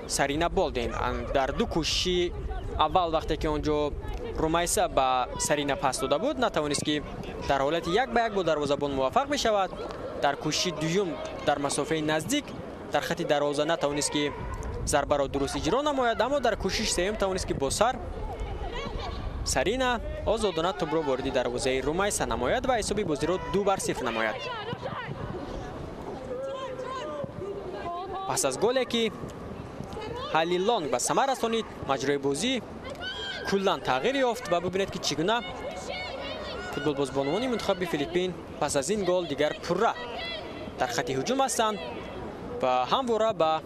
Speaker 2: Сарина Болден. Дар ду кӯшиши аввал, вақте ки он ҷо Румайса ба Сарина пас дода буд, натавонист, ки дар ҳолати 1-1 бо дарвозабон муваффақ мешавад. Дар кӯшиши дуюм дар масофаи наздик дар хати дарвоза натавонист, ки зарбаро дуруст иҷро намояд, аммо дар кӯшиши сеюм тавонист, ки бо сар Сарина озодона тӯбро вориди дарвозаи Румайса намояд ва ҳисоби бозиро 2-0 намояд. Пас аз голе, ки Ҳали Лонг ба самар расонид, маҷрои бозӣ куллан тағйир ёфт ва бибинед, ки чӣ гуна футболбозбонувони мунтахаби Филиппин пас аз ин гол дигар пурра дар хати ҳуҷум ҳастанд ва ҳамвора ба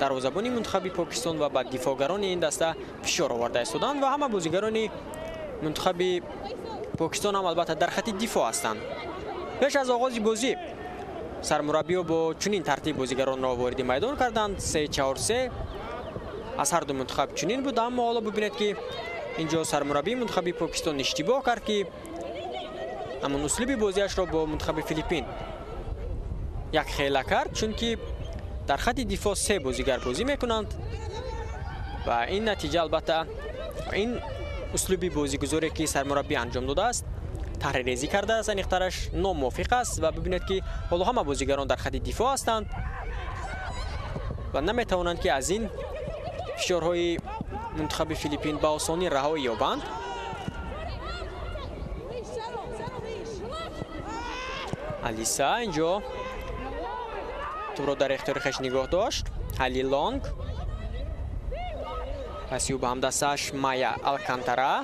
Speaker 2: дарвозабони мунтахаби Покистон ва ба дифоъгарони ин даста фишор оварда истоданд ва ҳама бозигарони мунтахаби Покистон ҳам албатта дар хати дифоъ ҳастанд. Пеш аз оғози бозӣ сармураббиё бо чунин тартиб бозигаронро вориди майдон карданд. 3-4-3 аз ҳар ду мунтахаб чунин буд, аммо ҳоло бибинед, ки инҷо сармураббии мунтахаби Покистон иштибоҳ кард, ки ҳамон услуби бозиашро бо мунтахаби Филиппин як хела кард, чунки дар хати дифоъ се бозигар бозӣ мекунанд ва ин натиҷа албатта ин услуби бозигузоре, ки сармураббӣ анҷом додааст, таҳриррезӣ кардааст, аниқтараш номувофиқ аст. Ва бибинед, ки ҳоло ҳама бозигарон дар хати дифоъ ҳастанд ва наметавонанд, ки аз ин фишорҳои мунтахаби Филиппин ба осонӣ раҳоӣ ёбанд. Алиса инҷо тӯбро дар ихтиёри хеш нигоҳ дошт. Ҳали Лонг паси ӯ ба ҳамдастааш Майя Алкантара.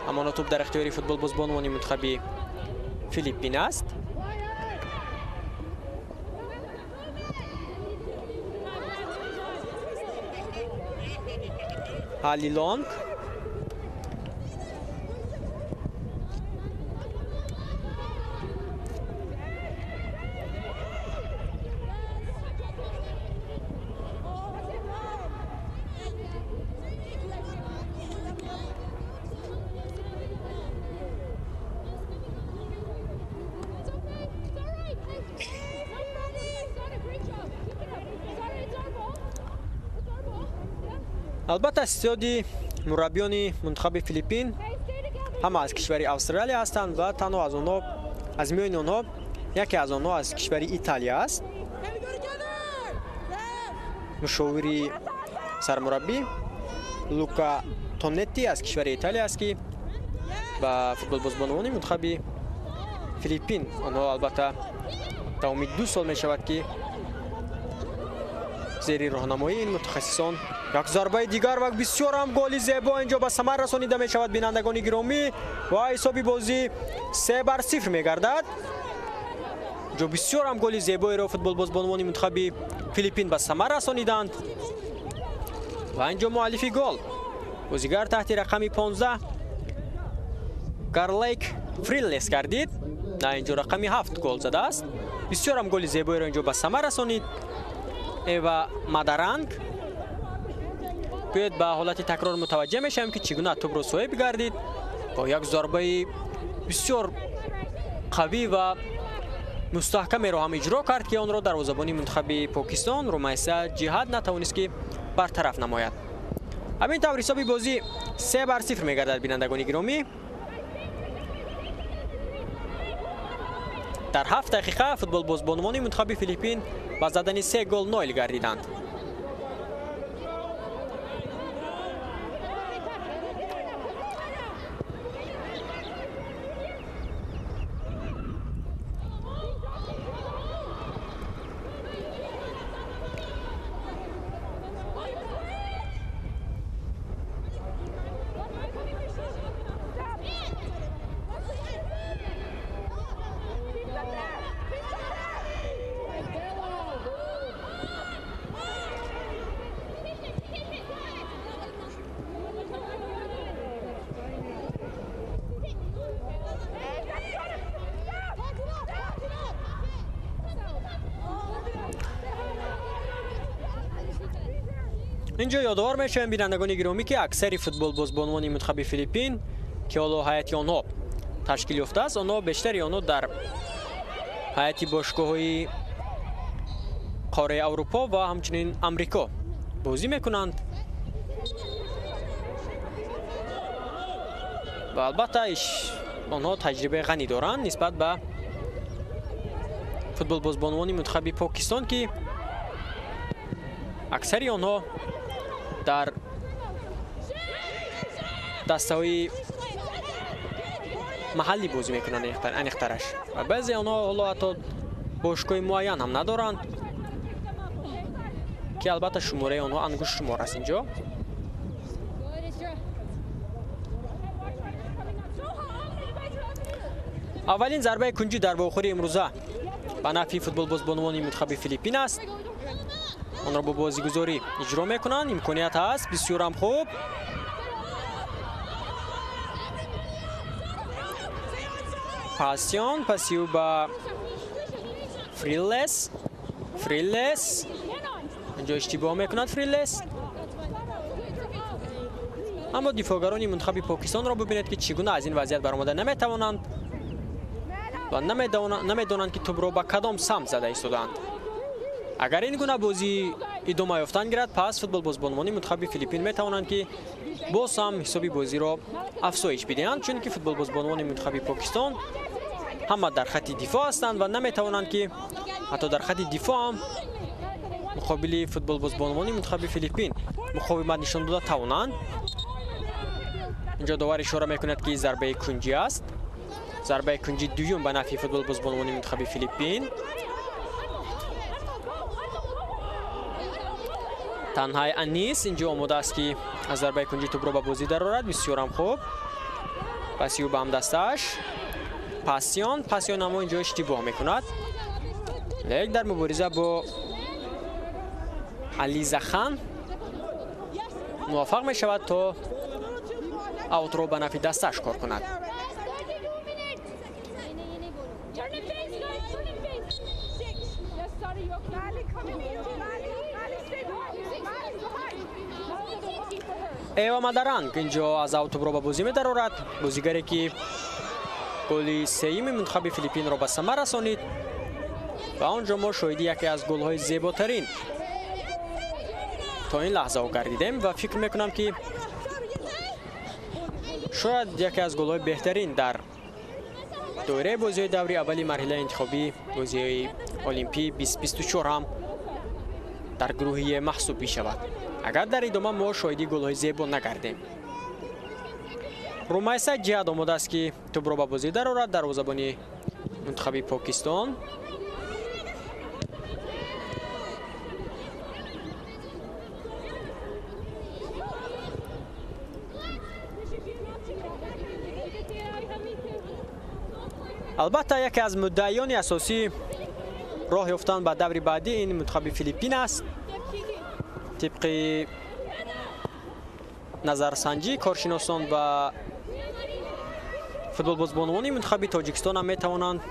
Speaker 2: Амоно тӯб дар ихтиёри футболбозбонувони мунтахаби Филиппин аст. Ҳали Лонг албатта истеъдоди мураббиёни мунтахаби Филиппин ҳама аз кишвари Австралия ҳастанд ва танҳо аз онҳо аз миёни онҳо яке аз онҳо аз кишвари Италия аст. Мушовири сармураббӣ Лука Тонетти аз кишвари Италия аст, ки ба футболбозбонувони мунтахаби Филиппин онҳо албатта давоми 2 сол мешавад, ки зери роҳнамоии ин мутахассисон як зарбаи дигар ва бисёр ҳам голи зебо инҷо ба самар расонида мешавад. Бинандагони гиромӣ, ва ҳисоби бозӣ 3-0 мегардад. Инҷо бисёр ҳам голи зебоеро футболбозбонувони мунтахаби Филиппин ба самар расониданд ва инҷо муаллифи гол бозигар таҳти рақами 15 Гарлейк Фриллес гардид. На инҷо рақами 7 гол задааст. Бисёр ҳам голи зебоеро инҷо ба самар расонид Эва Мадаранг. Биёед ба ҳолати такрор мутаваҷҷеҳ мешавем, ки чӣ гуна тӯбро соҳиб гардид бо як зарбаи бисёр қавӣ ва мустаҳкамеро ҳам иҷро кард, ки онро дарвозабони мунтахаби Покистон Румайса Ҷиҳад натавонист, ки бартараф намояд. Ҳамин тавр ҳисоби бозӣ 3-0 мегардад. Бинандагони гиромӣ, дар 7 дақиқа футболбозбонувони мунтахаби Филиппин ба задани 3 гол ноил гардиданд. Инҷо ёдовар мешавем, бинандагони гиромӣ, ки аксари футболбозбонувони мунтахаби Филиппин, ки ҳоло ҳайати онҳо ташкил ёфтааст, онҳо бештари онҳо дар ҳайати бошгоҳҳои қораи Аврупо ва ҳамчунин Амрико бозӣ мекунанд ва албатта онҳо таҷрибаи ғанӣ доранд нисбат ба футболбозбонувони мунтахаби Покистон, ки аксари онҳо дар дастаҳои маҳаллӣ бозӣ мекунанд аниқтараш, ва баъзе онҳо ҳоло ҳатто бошгоҳи муайян ҳам надоранд, ки албатта шумораи онҳо ангуштшумор аст инҷо. Аввалин зарбаи кунҷӣ дар вохӯрии имрӯза ба нафъи футболбозбонувони мунтахаби Филиппин аст. Онро бо бозигузорӣ иҷро мекунанд. Имконият ҳаст, бисёрам хуб. Пасион, пасиу ба Фриллес. Фриллес инҷо иштибоҳ мекунад Фриллес. Аммо дифоъгарони мунтахаби Покистонро бибинед, ки чӣ гуна аз ин вазъият баромада наметавонанд ва намедонанд, ки тӯбро ба кадом самт зада истодаанд. Агар ин гуна бозӣ идома ёфтан гирад, пас футболбозбонувони мунтахаби Филиппин метавонанд, ки боз ҳам ҳисоби бозиро афзоиш бидиҳанд, чунки футболбозбонувони мунтахаби Покистон ҳама дар хатти дифоъ ҳастанд ва наметавонанд, ки ҳатто дар хатти дифоъ ҳам муқобили футболбозбонувони мунтахаби Филиппин муқовимат нишон дода тавонанд. Инҷо довар ишора мекунад, ки зарбаи кунҷӣ аст. Зарбаи кунҷи дуюм ба нафъи футболбозбонувони мунтахаби Филиппин. Танҳай Анис инҷо омода аст, ки аз зарбаи кунҷи тӯбро ба бозӣ дарорад. Бисёрам хуб. Паси ӯ ба ҳамдастааш. Пасион, Пасион аммо инҷо иштибоҳ мекунад. Лек дар мубориза бо Ализахан муваффақ мешавад то аутро ба нафъи дастааш кор кунад. Эва Мадаранг инҷо аз аут тӯбро ба бозӣ медарорад. Бозигаре ки голи сеюми мунтахаби Филиппинро ба самар расонид ва он ҷо мо шоҳиди яке аз голҳои зеботарин то ин лаҳзаҳо гардидем ва фикр мекунам, ки шояд яке аз голҳои беҳтарин дар доираи бозиҳои даври аввали марҳилаи интихобӣ бозиҳои Олимпӣ 2024 ҳам дар гурӯҳи Е маҳсуб мешавад, агар дар идома мо шоҳиди голҳои зебо нагардем. Румайса Ҷиҳад омода аст, ки тӯбро ба бозӣ дарорад. Дарвозабони мунтахаби Покистон. Албатта, яке аз муддаиёни асосӣ роҳ ёфтан ба даври баъдӣ ин мунтахаби Филиппин аст. Тибқи назарсанҷӣ коршиносон ва футболбозбонувони мунтахаби Тоҷикистон ҳам метавонанд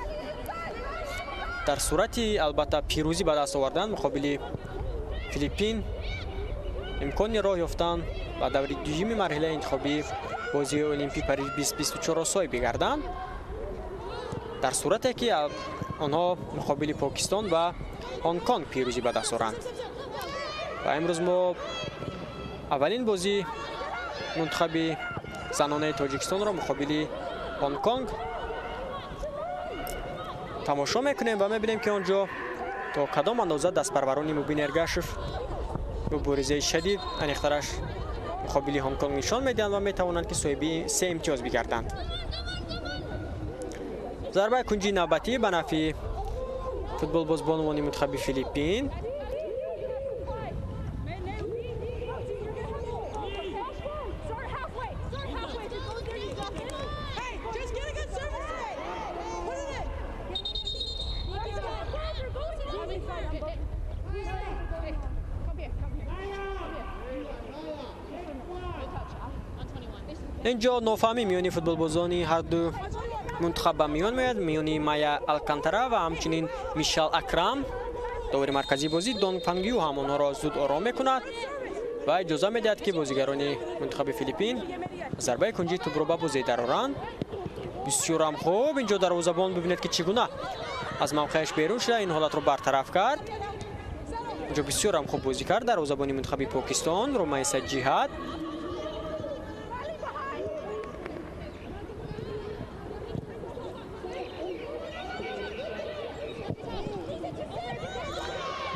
Speaker 2: дар сурати албатта пирӯзӣ ба даст овардан муқобили Филиппин имкони роҳ ёфтан ба даври дуюми марҳилаи интихобӣ бозии Олимпӣ Париж 2024-ро соҳиб бигарданд, дар сурате ки онҳо муқобили Покистон ва Ҳонконг пирӯзӣ ба даст оранд. Ва имрӯз мо аввалин бозии мунтахаби занонаи Тоҷикистонро муқобили Ҳонконг тамошо мекунем ва мебинем, ки он ҷо то кадом андоза дастпарварони Мубин Эргашев муборизаи шадид, аниқтараш муқобили Ҳонконг нишон медиҳанд ва метавонанд, ки соҳиби се имтиёз бигарданд. Зарбаи кунҷи навбатӣ ба нафъи футболбозбонувони мунтахаби Филиппин. Инҷо нофаҳмӣ миёни футболбозони ҳарду мунтахаб ба миён меояд, миёни Майя Алкантара ва ҳамчунин Мишел Акрам. Довари марказии бозӣ Дон Фангю ҳам онҳоро зуд ором мекунад ва иҷоза медиҳад, ки бозигарони мунтахаби Филиппин зарбаи кунҷии тӯбро ба бозӣ дароранд. Бисёрам хуб, инҷо дарвозабон бибинед, ки чӣ гуна аз мавқеаш берун шуда ин ҳолатро бартараф кард. Инҷо бисёрам хуб бозӣ кард дарвозабони мунтахаби Покистон Румайса Ҷиҳад.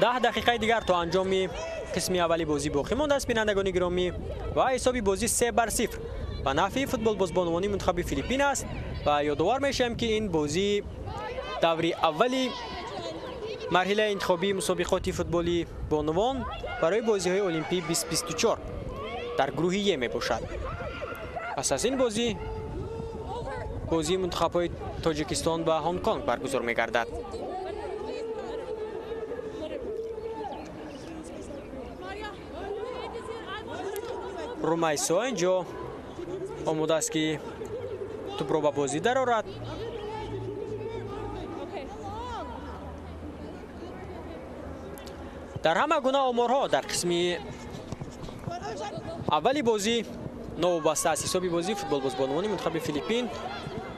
Speaker 2: Даҳ дақиқаи дигар то анҷоми қисми аввали бозӣ боқӣ мондааст, бинандагони гиромӣ, ва ҳисоби бозӣ 3-0 ба нафъи футболбозбонувони мунтахаби Филиппин аст. Ва ёдовар мешавем, ки ин бозӣ даври аввали марҳилаи интихобии мусобиқоти футболи бонувон барои бозиҳои Олимпӣ 2024 дар гурӯҳи Е мебошад. Пас аз ин бозӣ бозии мунтахабҳои Тоҷикистон ва Ҳонконг баргузор мегардад. Румайсо инҷо омода аст, ки тӯбро ба бозӣ дарорад. Дар ҳама гуна оморҳо дар қисми аввали бозӣ новобаста аз ҳисоби бозӣ футболбозбонувони мунтахаби Филиппин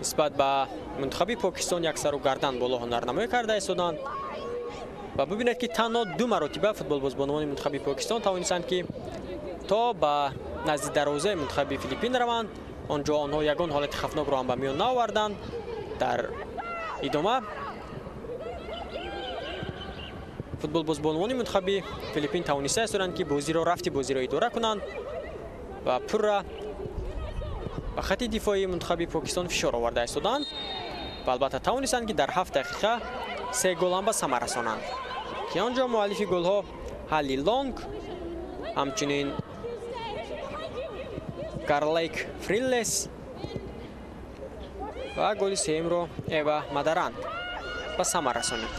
Speaker 2: нисбат ба мунтахаби Покистон як сару гардан боло ҳунарнамоӣ карда истоданд. Ва бибинед, ки танҳо ду маротиба футболбозбонувони мунтахаби Покистон тавонистанд, ки то ба назди дарвозаи мунтахаби Филиппин раванд. Он ҷо онҳо ягон ҳолати хавфнокро ҳам ба миён наоварданд. Дар идома футболбозбонувони мунтахаби Филиппин тавониста истоданд, ки бозиро рафти бозиро идора кунанд ва пурра ба хати дифоии мунтахаби Покистон фишор оварда истоданд. Ва албатта тавонистанд, ки дар 7 дақиқа 3 гол ҳам ба самар расонанд, ки он ҷо муаллифи голҳо Ҳалли Лонг, ҳамчунин Гарлейк Фриллес ва голи сеюмро Эва Мадаранг ба самар расонид.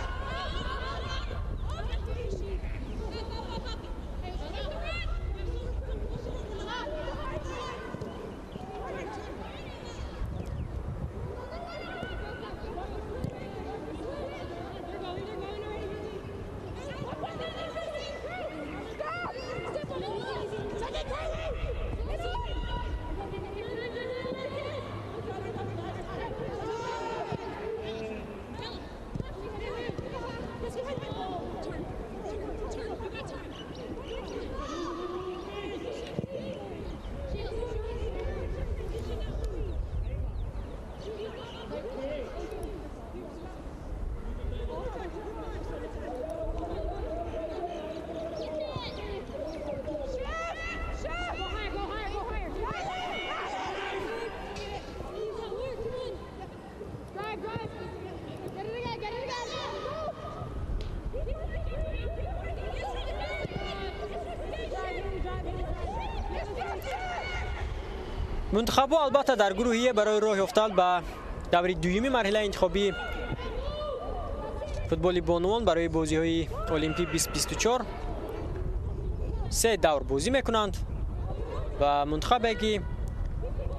Speaker 2: Мунтахабҳо албатта дар гурӯҳи Е барои роҳ ёфтан ба даври дуюми марҳилаи интихобии футболи бонувон барои бозиҳои Олимпӣ 2024 се давр бозӣ мекунанд ва мунтахабе, ки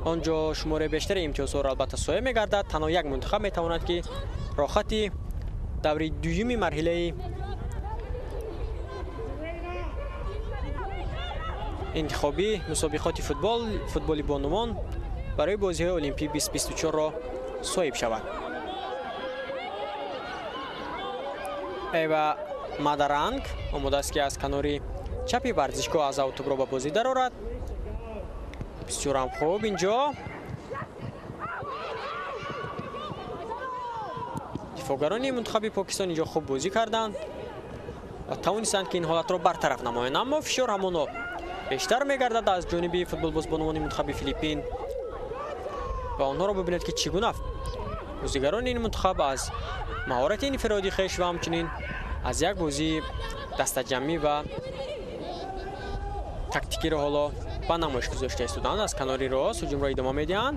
Speaker 2: он ҷо шумораи бештари имтиёзҳоро албатта соя мегардад, танҳо як мунтахаб метавонад, ки роҳхати даври дуюми марҳилаи интихобӣ мусобиқоти футболи бонувон барои бозиҳои Олимпӣ 2024-ро соҳиб шавад. Эва Мадаранг омода аст, ки аз канори чапи варзишгоҳ аз ав тӯбро ба бозӣ дарорад. Бисёрам хуб инҷо дифоъгарони мунтахаби Покистон инҷо хуб бозӣ карданд ва тавонистанд, ки ин ҳолатро бартараф намоянд, аммо фишор ҳамоно бештар мегардад аз ҷониби футболбозбонувони мунтахаби Филиппин ва онҳоро бибинед, ки чӣ гуна бозигарони ин мунтахаб аз маҳорати инфиродӣ хеш ва ҳамчунин аз як бозии дастаҷамъӣ ва тактикиро ҳоло ба намоиш гузошта истоданд. Аз канори рост ҳуҷумро идома медиҳанд.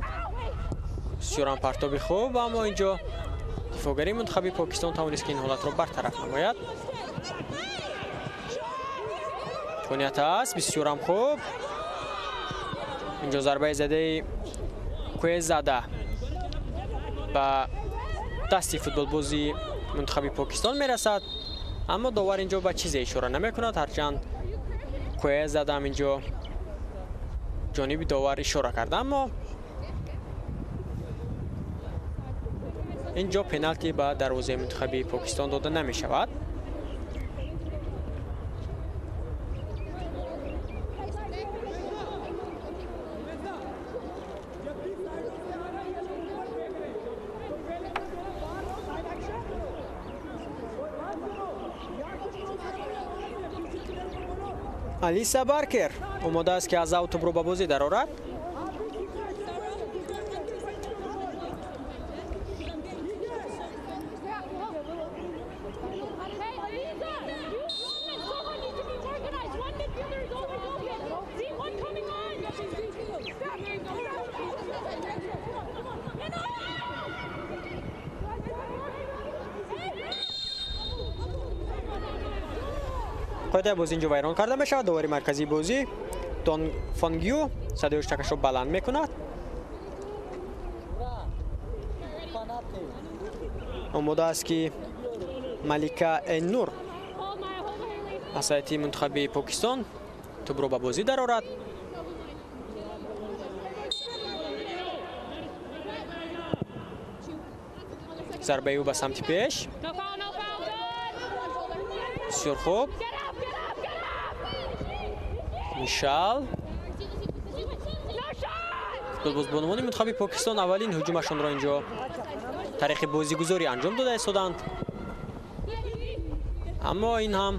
Speaker 2: Бисёрам партоби хуб, аммо инҷо дифоъгари мунтахаби Покистон тавонист, ки ин ҳолатро бартараф намояд. Имконият аст, бисёрам хуб. Инҷо зарбаи задаи Куезада ба дасти футболбози мунтахаби Покистон мерасад, аммо довар инҷо ба чизе ишора намекунад, ҳарчанд Куезада ҳам инҷо ҷониби довар ишора кард, аммо инҷо пеналти ба дарвозаи мунтахаби Покистон дода намешавад. Алиса Баркер омода аст, ки аз ав тӯбро ба бозӣ дарорад. Қоидаи бозӣ инҷо вайрон карда мешавад. Довари марказии бозӣ Дон Фонгю садои ҳуштакашро баланд мекунад. Омода аст, ки Малика Эннур аз ҳайати мунтахаби Покистон тӯбро ба бозӣ дарорад. Зарбаи ӯ ба самти пеш. Бисёр хуб. Мишал. Футболбозбонувони мунтахаби Покистон аввалин ҳуҷумашонро инҷо тариқи бозигузорӣ анҷом дода истоданд, аммо ин ҳам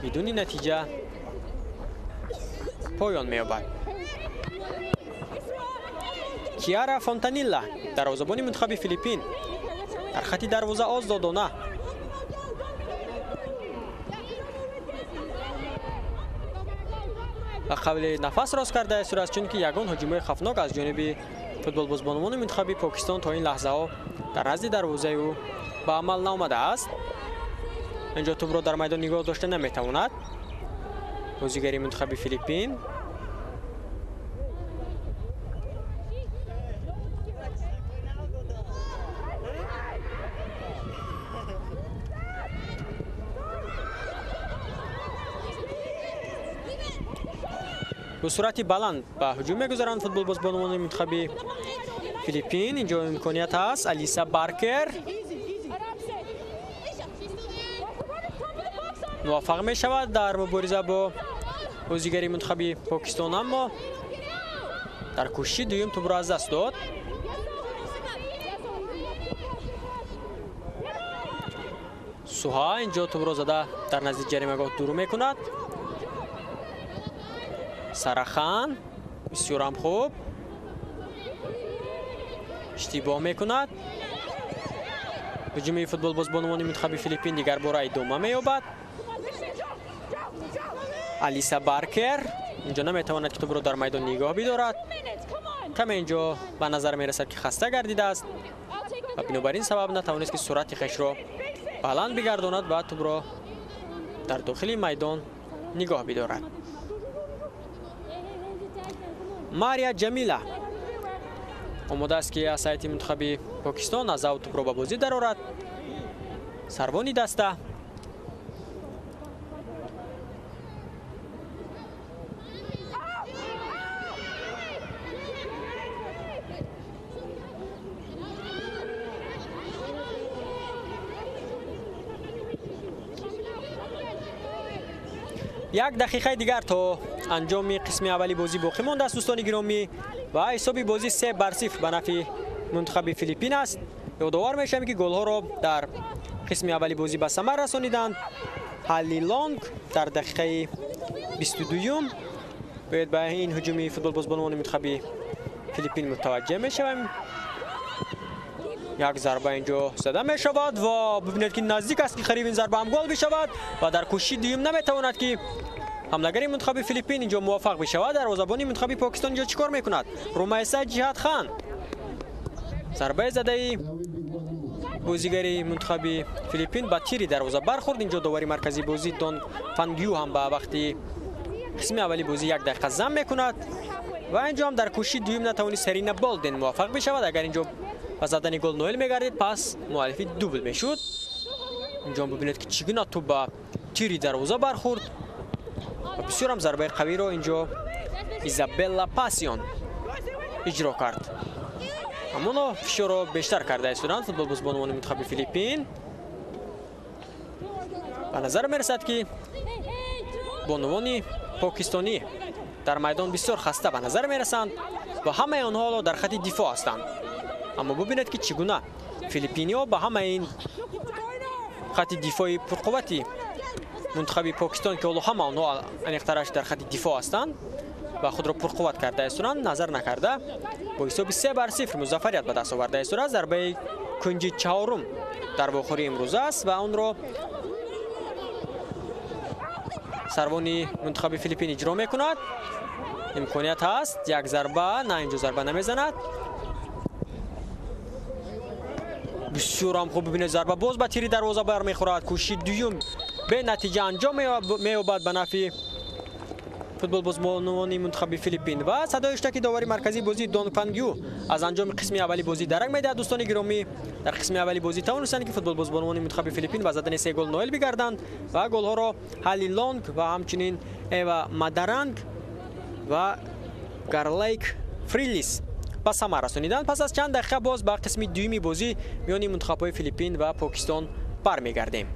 Speaker 2: бидуни натиҷа поён меёбад. Киара Фонтанилла, дарвозабони мунтахаби Филиппин, дар хати дарвоза озодона ба қавли нафас рост карда истодааст, чунки ягон ҳуҷумҳои хавфнок аз ҷониби футболбозбонони мунтахаби Покистон то ин лаҳзаҳо дар назди дарвозаи ӯ ба амал наомадааст. Инҷо тӯбро дар майдон нигоҳ дошта наметавонад бозигари мунтахаби Филиппин. Бо суръати баланд ба ҳуҷум мегузаранд футболбозбонони мунтахаби Филиппин. Инҷо имконият ҳаст. Алиса Баркер муваффақ мешавад дар мубориза бо бозигари мунтахаби Покистон, аммо дар кӯшиши дуюм тӯбро аз даст дод. Суҳа инҷо тӯбро зада дар назди ҷаримагоҳ дур мекунад. Сарахан бисёрам хуб иштибоҳ мекунад. Ҳуҷуми футболбозбонони мунтахаби Филиппин дигар бора идома меёбад. Алиса Баркер инҷо наметавонад ки тӯбро дар майдон нигоҳ бидорад. Каме инҷо ба назар мерасад ки хаста гардидааст ва бинобар ин сабаб натавонист ки суръати хешро баланд бигардонад ва тӯбро дар дохили майдон нигоҳ бидорад. Мария Ҷамила омода аст ки аз сайти мунтахаби Покистон аз ав тӯбро ба бозӣ дарорад. Сарвони даста як дақиқаи дигар то анҷоми қисми аввали бозӣ боқӣ мондааст, дӯстони гиромӣ, ва ҳисоби бозӣ 3-0 ба нафъи мунтахаби Филиппин аст. Ёдовар мешавем ки голҳоро дар қисми аввали бозӣ ба самар расониданд. Ҳалли Лонг дар дақиқаи 22-юм. Бояд ба ин ҳуҷуми футболбозбонони мунтахаби Филиппин мутаваҷҷеҳ мешавем. Як зарба инҷо зада мешавад ва бибинед ки наздик аст ки қариб ин зарба ҳам гол бишавад ва дар кӯшиши дуюм наметавонад ки ҳамлагари мунтахаби Филиппин инҷо муваффақ бишавад. Дарвозабони мунтахаби Покистон инҷо чӣ кор мекунад? Румайса Ҷиҳат Хан зарбаи задаи бозигари мунтахаби Филиппин ба тири дарвоза бархӯрд. Инҷо довари марказии бозӣ Дон Фангю ҳам ба вақти қисми аввали бозӣ як дақиқа зам мекунад ва инҷо ҳам дар кӯшиши дуюм натавонист Серина Болден муваффақ бишавад. Агар инҷо ба задани гол ноил мегардид, пас муаллифи дубл мешуд. Инҷо бибинед ки чӣ гуна тӯб ба тири дарвоза бархӯрд ва бисёрам зарбаи қавиро инҷо Изабелла Пасион иҷро кард. Аммо фишорро бештар карда истоданд футболбозбонони мунтахаби Филиппин. Ба назар мерасад ки бонувони покистонӣ дар майдон бисёр хаста ба назар мерасанд ва ҳамаи онҳо ҳоло дар хати дифоъ ҳастанд. Аммо бубинед ки чӣ гуна филиппиниҳо ба ҳамаи ин хати дифои пурқуввати мунтахаби Покистон, ки ҳоло ҳама онҳо аниқтараш дар хати дифоъ ҳастанд ва худро пурқувват карда истоданд, назар накарда бо ҳисоби 3-0 музаффарият ба даст оварда истодааст. Зарбаи кунҷи чаҳорум дар вохӯрии имрӯза аст ва онро сарвони мунтахаби Филиппин иҷро мекунад. Имконият ҳаст, як зарба, на инҷо зарба намезанад. Бисёрам хуб бибинед, зарба боз ба тири дарвоза бармехӯрад. Кӯшиши дуюм бенатиҷа анҷом меёбад ба нафъи футболбозбонони мунтахаби Филиппин. Ва садои иштаки довари марказии бозӣ Дон Фангю аз анҷоми қисми аввали бозӣ дарак медиҳад. Дӯстони гиромӣ, дар қисми аввали бозӣ тавонистанд ки футболбозбонони мунтахаби Филиппин ба задани 3 гол ноил бигарданд ва голҳоро Ҳалли Лонг ва ҳамчунин Эва Мадаранг ва Гарлайк Фрилис ба самар расониданд. Пас аз чанд дақиқа боз ба қисми дуюми бозӣ миёни мунтахабҳои Филиппин ва Покистон бармегардем.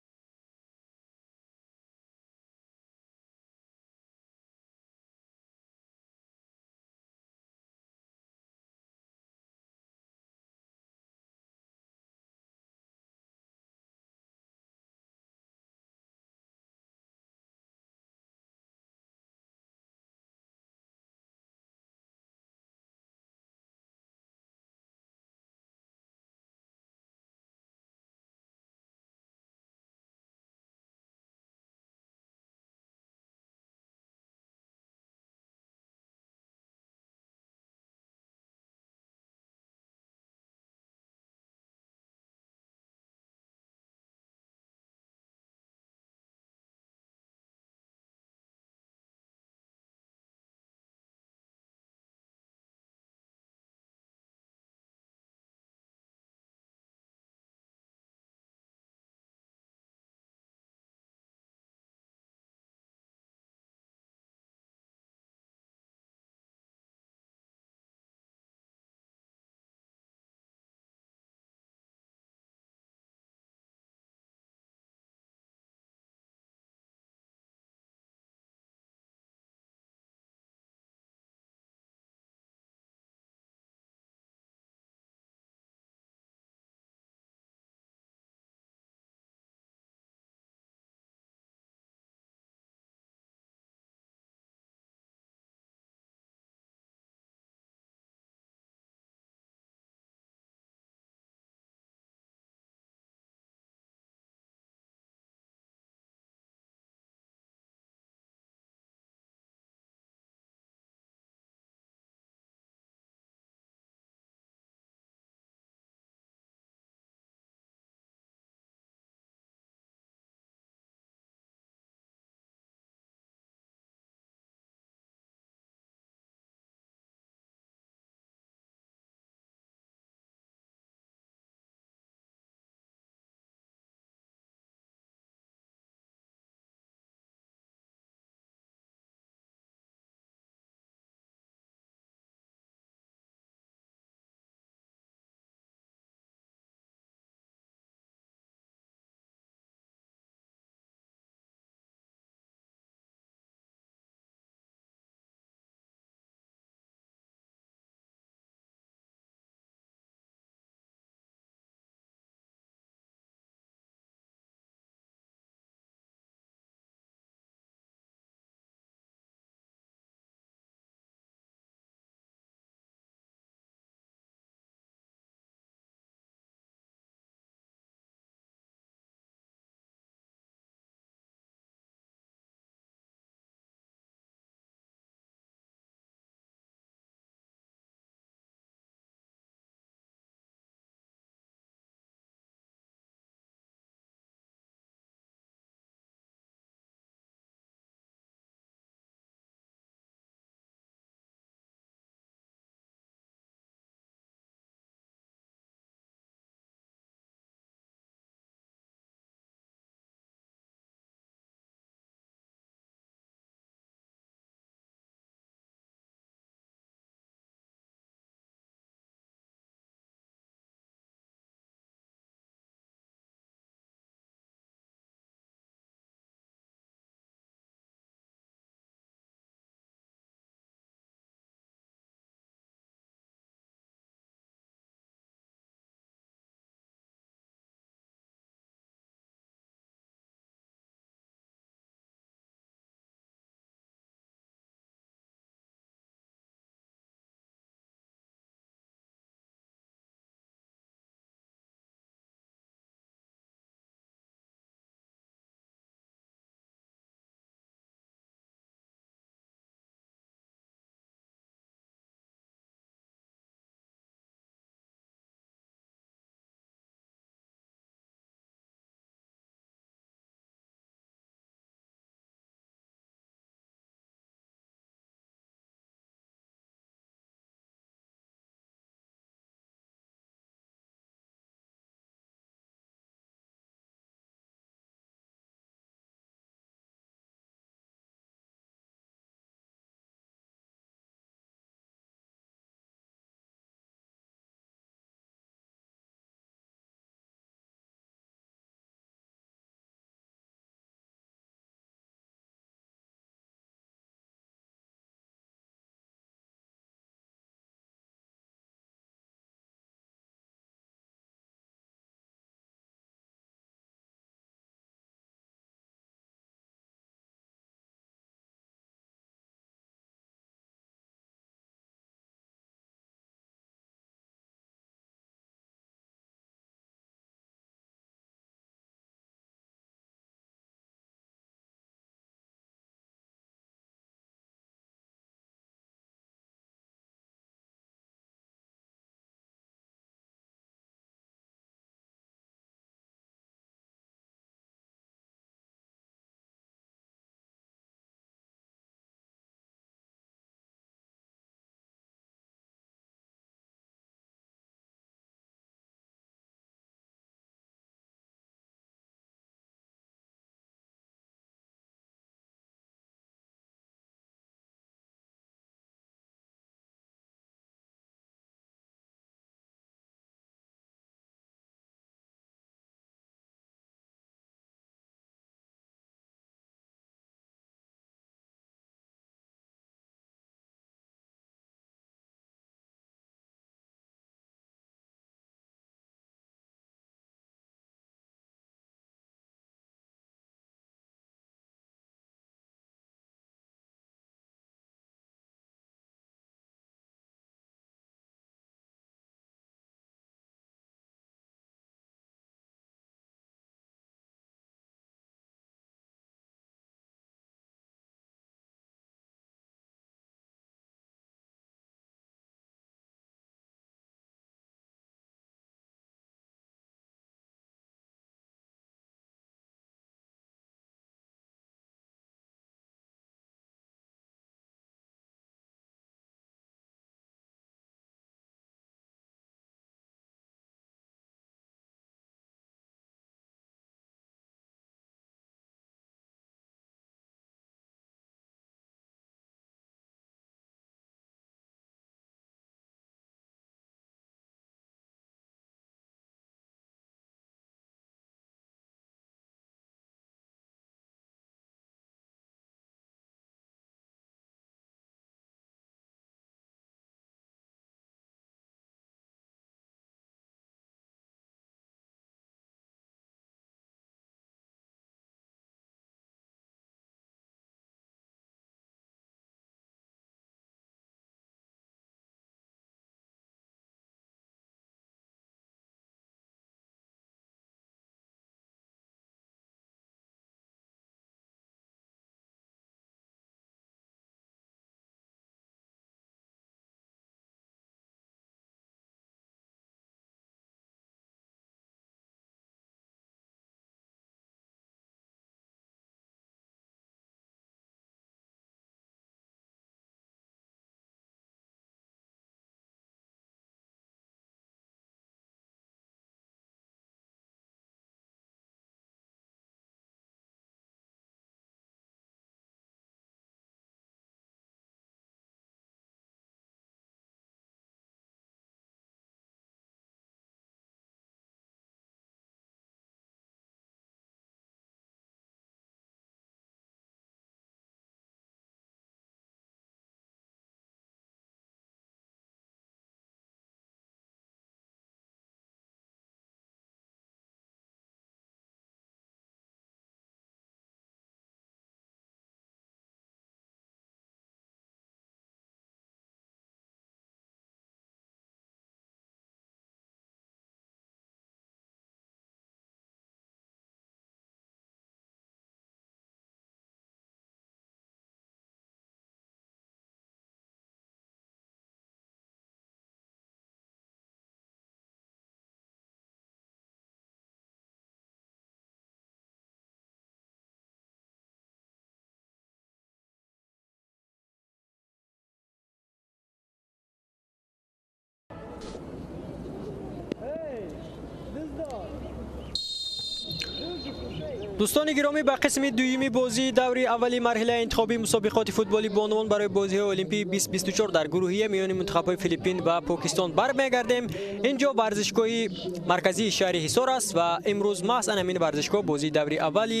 Speaker 2: Дӯстони гиромӣ, ба қисми дуюми бозии даври аввали марҳилаи интихобии мусобиқоти футболи бонувон барои бозиҳои Олимпии 2024 дар гурӯҳи Е миёни мунтахабҳои Филиппин ва Покистон бармегардем. Инҷо варзишгоҳи марказии шаҳри Ҳисор аст ва имрӯз маҳз ан ҳамин варзишгоҳ бозии даври аввали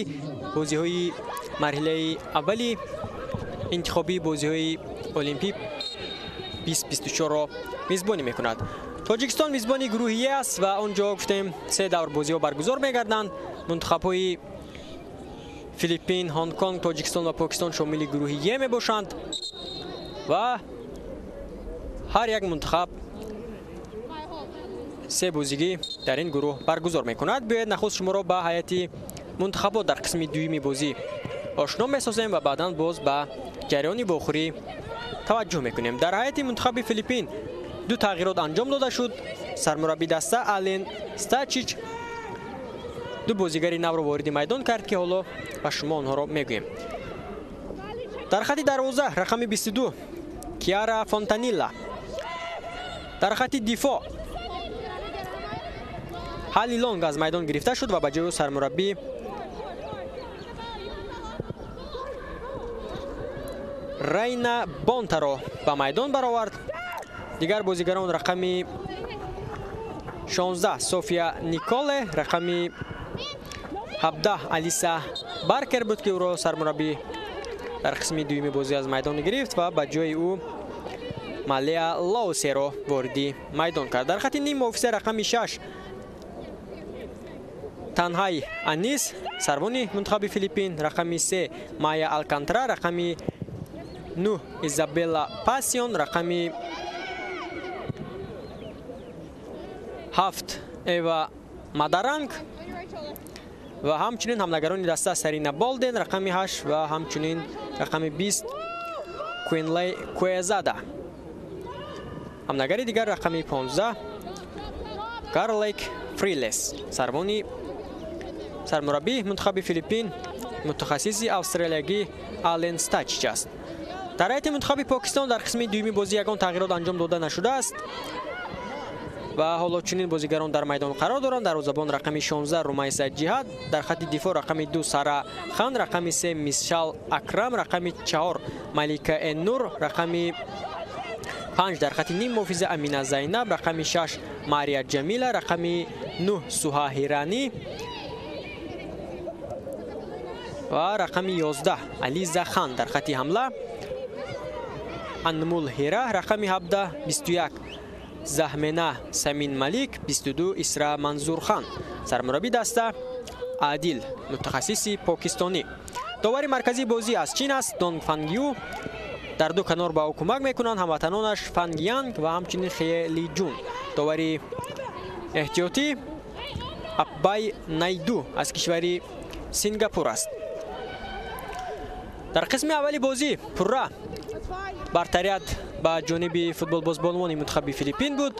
Speaker 2: бозиҳои марҳилаи аввали интихобии бозиҳои Олимпӣ 2024-ро мизбонӣ мекунад. Тоҷикистон мизбони гурӯҳи Е аст ва он ҷо гуфтем се давр бозиҳо баргузор мегарданд. Мунтахабҳои Филиппин, Ҳонконг, Тоҷикистон ва Покистон шомили гурӯҳи Е мебошанд ва ҳар як мунтахаб се бозигӣ дар ин гурӯҳ баргузор мекунад. Биёед нахуст шуморо ба ҳайати мунтахабот дар қисми дуюми бозӣ ошно месозем ва баъдан боз ба ҷараёни вохӯрӣ таваҷҷӯҳ мекунем. Дар ҳайати мунтахаби Филиппин ду тағйирот анҷом дода шуд. Сармурабби даста Ален Стачич ду бозигари навро вориди майдон кард, ки ҳоло ба шумо онҳоро мегӯем. Дар хати дарвоза рақами 22 Киара Фонтанилла, дар хати дифоъ Ҳали Лонг аз майдон гирифта шуд ва ба ҷои ӯ сармураббӣ Райна Бонтаро ба майдон баровард. Дигар бозигарон рақами 16 София Николе, рақами 17 Алиса Баркер буд, ки ӯро сармураббӣ дар қисми дуюми бозӣ аз майдон гирифт ва ба ҷои ӯ Малея Лоусеро вориди майдон кард. Дар хати ним муҳофиза рақами 6 Танҳай Анис, сарвони мунтахаби Филиппин, рақами 3 Майя Алкантара, рақами 9 Изабелла Пасион, рақами 7 Эва Мадаранг ва ҳамчунин ҳамлагарони даста Сарина Болден рақами 8 ва ҳамчунин рақами 20 Куинлей Куэзада. Ҳамлагари дигар рақами 15 Гарлейк Фрилес, сарвони сармураббии мунтахаби Филиппин мутахассиси австралиягӣ Ален Стачич аст. Дар ҳайати мунтахаби Покистон дар қисми дуюми бозӣ ягон тағйирот анҷом дода нашудааст ва ҳоло чунин бозигарон дар майдон қарор доранд. Дарвозабон рақами 16 Румайса Ҷиҳат, дар хати дифоъ рақами 2 Сара Хан, рақами 3 Мишал Акрам, рақами 4 Малика Эннур, рақами 5 дар хати ним муҳофиза Амина Зайнаб, рақами 6 Мария Ҷамила, рақами 9 Суҳа Ҳиранӣ ва рақами 11 Ализа Хан. Дар хати ҳамла Анмул Ҳира, рақами 17 21 Заҳмена Самин Малик, 22 Исра Манзурхан. Сармурабби даста Адил, мутахассиси покистонӣ. Довари марказии бозӣ аз Чин аст Донг Фангю. Дар ду канор ба ӯ кӯмак мекунанд ҳамватанонаш Фанг Янг ва ҳамчунин Хе Ли Ҷун. Довари эҳтиётӣ Аббай Найду аз кишвари Сингапур аст. Дар қисми аввали бозӣ пурра бартарият ба ҷониби футболбозбонувони мунтахаби Филиппин буд.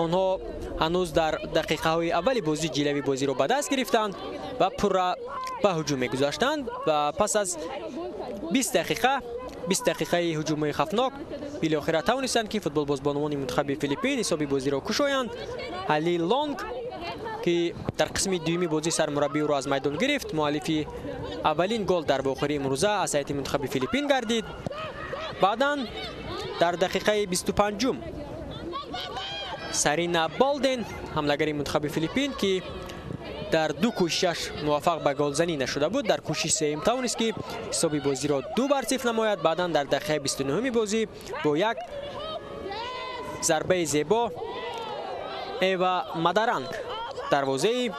Speaker 2: Онҳо ҳанӯз дар дақиқаҳои аввали бозӣ ҷилави бозиро ба даст гирифтанд ва пурра ба ҳуҷум мегузаштанд ва пас аз 20 дақиқа 20 дақиқаи ҳуҷумҳои хавфнок билохира тавонистанд, ки футболбозбонувони мунтахаби Филиппин ҳисоби бозиро кушоянд. Ҳали Лонг, ки дар қисми дуюми бозӣ сармураббӣ ӯро аз майдон гирифт, муаллифи аввалин гол дар вохӯрии имрӯза аз ҳайати мунтахаби Филиппин гардид. Баъдан дар дақиқаи 25-ум Сарина Болден, ҳамлагари мунтахаби Филиппин, ки дар ду кӯшишаш муваффақ ба голзанӣ нашуда буд, дар кӯшиши сеюм тавонист, ки ҳисоби бозиро 2-0 намояд. Баъдан дар дақиқаи 29-уми бозӣ бо як зарбаи зебо Эва Мадаранг дарвозаи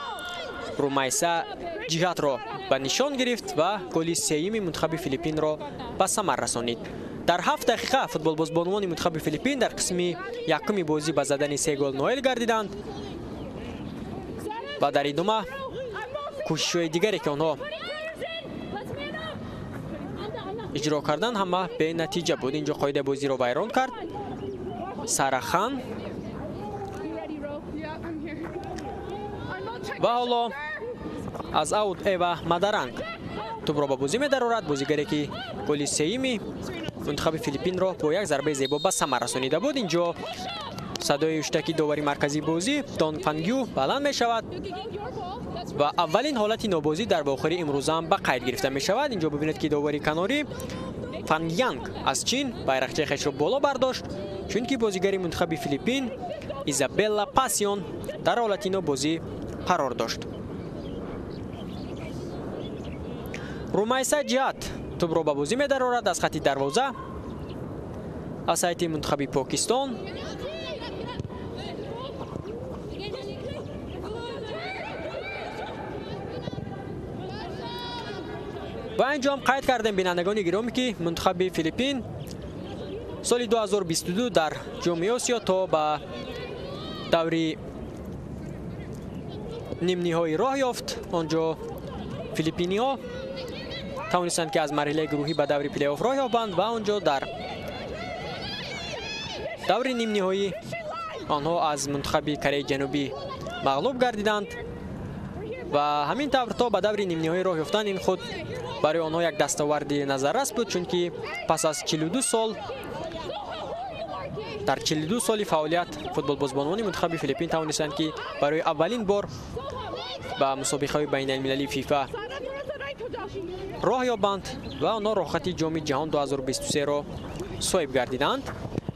Speaker 2: Румайса Ҷиҳатро ба нишон гирифт ва голи сеюми мунтахаби Филиппинро ба самар расонид. Дар 7 дақиқа футболбозбонувони мунтахаби Филиппин дар қисми якуми бозӣ ба задани се гол ноил гардиданд ва дар идома кӯшишҳои дигаре, ки онҳо иҷро карданд, ҳама бенатиҷа буд. Инҷо қоидаи бозиро вайрон кард Сара Хан ва ҳоло аз аут Эва Мадаранг тӯбро ба бозӣ медарорад. Бозигаре, ки голи сеюми мунтахаби Филиппинро бо як зарбаи зебо ба самар расонида буд. Инҷо Садои ҳуштаки довари марказии бозӣ Дон Фангю баланд мешавад ва аввалин ҳолати нобозӣ дар вохӯрии имрӯза ҳам ба қайд гирифта мешавад. Инҷо бибинед, ки довари канорӣ Фан Янг аз Чин байрақчаи хешро боло бардошт, чунки бозигари мунтахаби Филиппин Изабелла Пасион дар ҳолати нобозӣ қарор дошт. Румайса Ҷиҳат тӯбро ба бозӣ медарорад аз хати дарвоза аз ҳайати мунтахаби Покистон. Ва инҷо ҳам қайд кардем, бинандагони гиромӣ, ки мунтахаби Филиппин соли 2022 дар ҷоми Осиё то ба даври нимниҳоӣ роҳ ёфт. Он ҷо филиппиниҳо тавонистанд, ки аз марҳилаи гурӯҳӣ ба даври плей-офф роҳ ёбанд ва он ҷо дар даври нимниҳоӣ онҳо аз мунтахаби Кореяи Ҷанубӣ мағлуб гардиданд ва ҳамин тавр то ба даври нимниҳоӣ роҳ ёфтан ин худ барои онҳо як дастоварди назаррас буд, чунки пас аз 42 сол, дар 42 соли фаъолият футболбозбонони мунтахаби Филиппин тавонистанд, ки барои аввалин бор ба мусобиқаҳои байналмилалии ФИФА роҳ ёбанд ва онҳо роҳхати ҷоми ҷаҳон 2023-ро соҳиб гардиданд.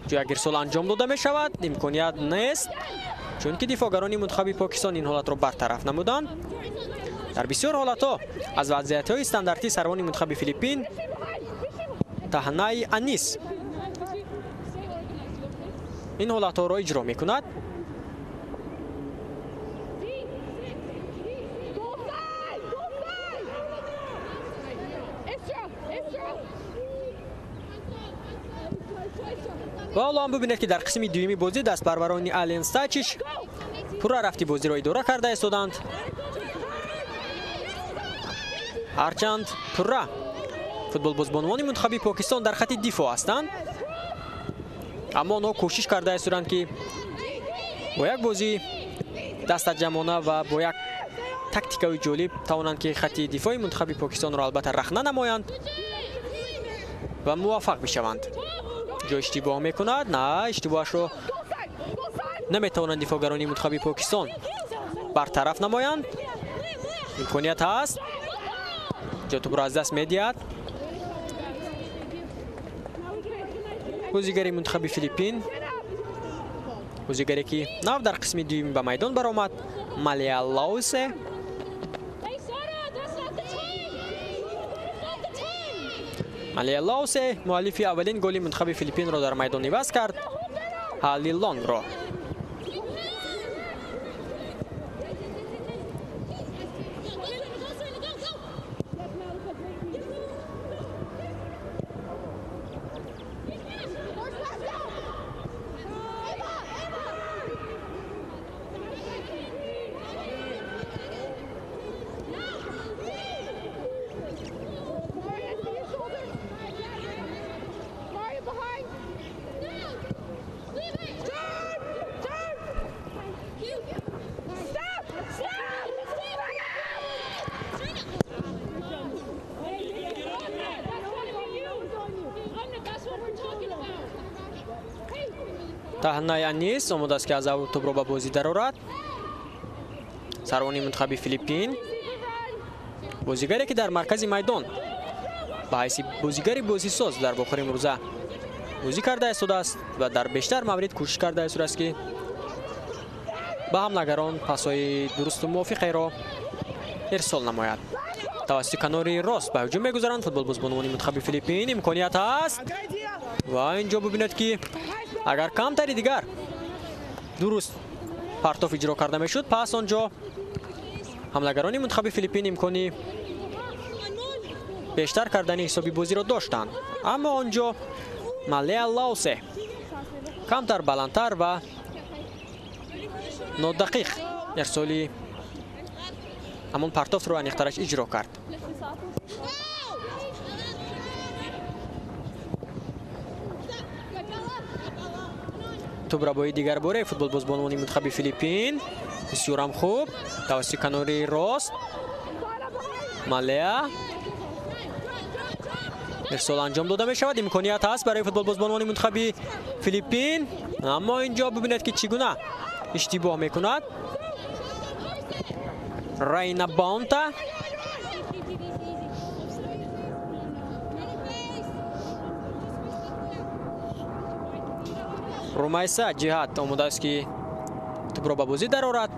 Speaker 2: Ҷо як ирсол анҷом дода мешавад, имконият нест, чунки дифоъгарони мунтахаби Покистон ин ҳолатро бартараф намуданд. Дар бисёр ҳолатҳо аз вазъиятҳои стандартӣ сарвони мунтахаби Филиппин Таҳнаи Анис ин ҳолатҳоро иҷро мекунад. Ва ҳоло ҳам бибинед, ки дар қисми дуюми бозӣ дастпарварони Ален Стачич пурра рафти бозиро идора карда истоданд. Ҳарчанд пурра футболбозбонувони мунтахаби Покистон дар хати дифоъ ҳастанд, аммо онҳо кӯшиш карда истоданд, ки бо як бозии дастаҷамъона ва бо як тактикаи ҷолиб тавонанд, ки хати дифои мунтахаби Покистонро албатта рахна намоянд ва муваффақ бишаванд. Ҷо иштибоҳ мекунад, на, иштибоҳашро наметавонанд дифоъгарони мунтахаби Покистон бартараф намоянд. Имконият ҳаст, ҷо тӯбро аз даст медиҳад бозигари мунтахаби Филиппин, бозигаре, ки нав дар қисми дуюм ба майдон баромад, Малия Лаусе. Малия Лаусе муаллифи аввалин голи мунтахаби Филиппинро дар майдон иваз кард Ҳали Лонгро. Таҳнаи Анис омода аст, ки аз аввал тӯбро ба бозӣ дарорад. Сарвони мунтахаби Филиппин, бозигаре, ки дар маркази майдон ба ҳайси бозигари бозисоз дар вохӯри имрӯза бозӣ карда истодааст ва дар бештар маврид кӯшиш карда истодааст, ки ба ҳамлагарон пасҳои дурусту мувофиқеро ирсол намояд. Тавассути канори рост ба ҳуҷум мегузаранд футболбозбонувони мунтахаби Филиппин. Имконият ҳаст ва инҷо бибинед, ки агар камтари дигар дуруст партоф иҷро карда мешуд, пас он ҷо ҳамлагарони мунтахаби Филиппин имкони бештар кардани ҳисоби бозиро доштанд, аммо он ҷо Малея Лаусе камтар баландтар ва нодақиқ ирсоли ҳамон партофро аниқтараш иҷро кард. Тӯбрабои дигар бораи футболбозбонони мунтахаби Филиппин бисёрам хуб тавассути канори рост Малея ирсол анҷом дода мешавад. Имконият ҳаст барои футболбозбонони мунтахаби Филиппин, аммо инҷо бибинед, ки чӣ гуна иштибоҳ мекунад Рейна Бонта. Румайса ҷиҳат омода аст, ки тӯбро ба бозӣ дарорад.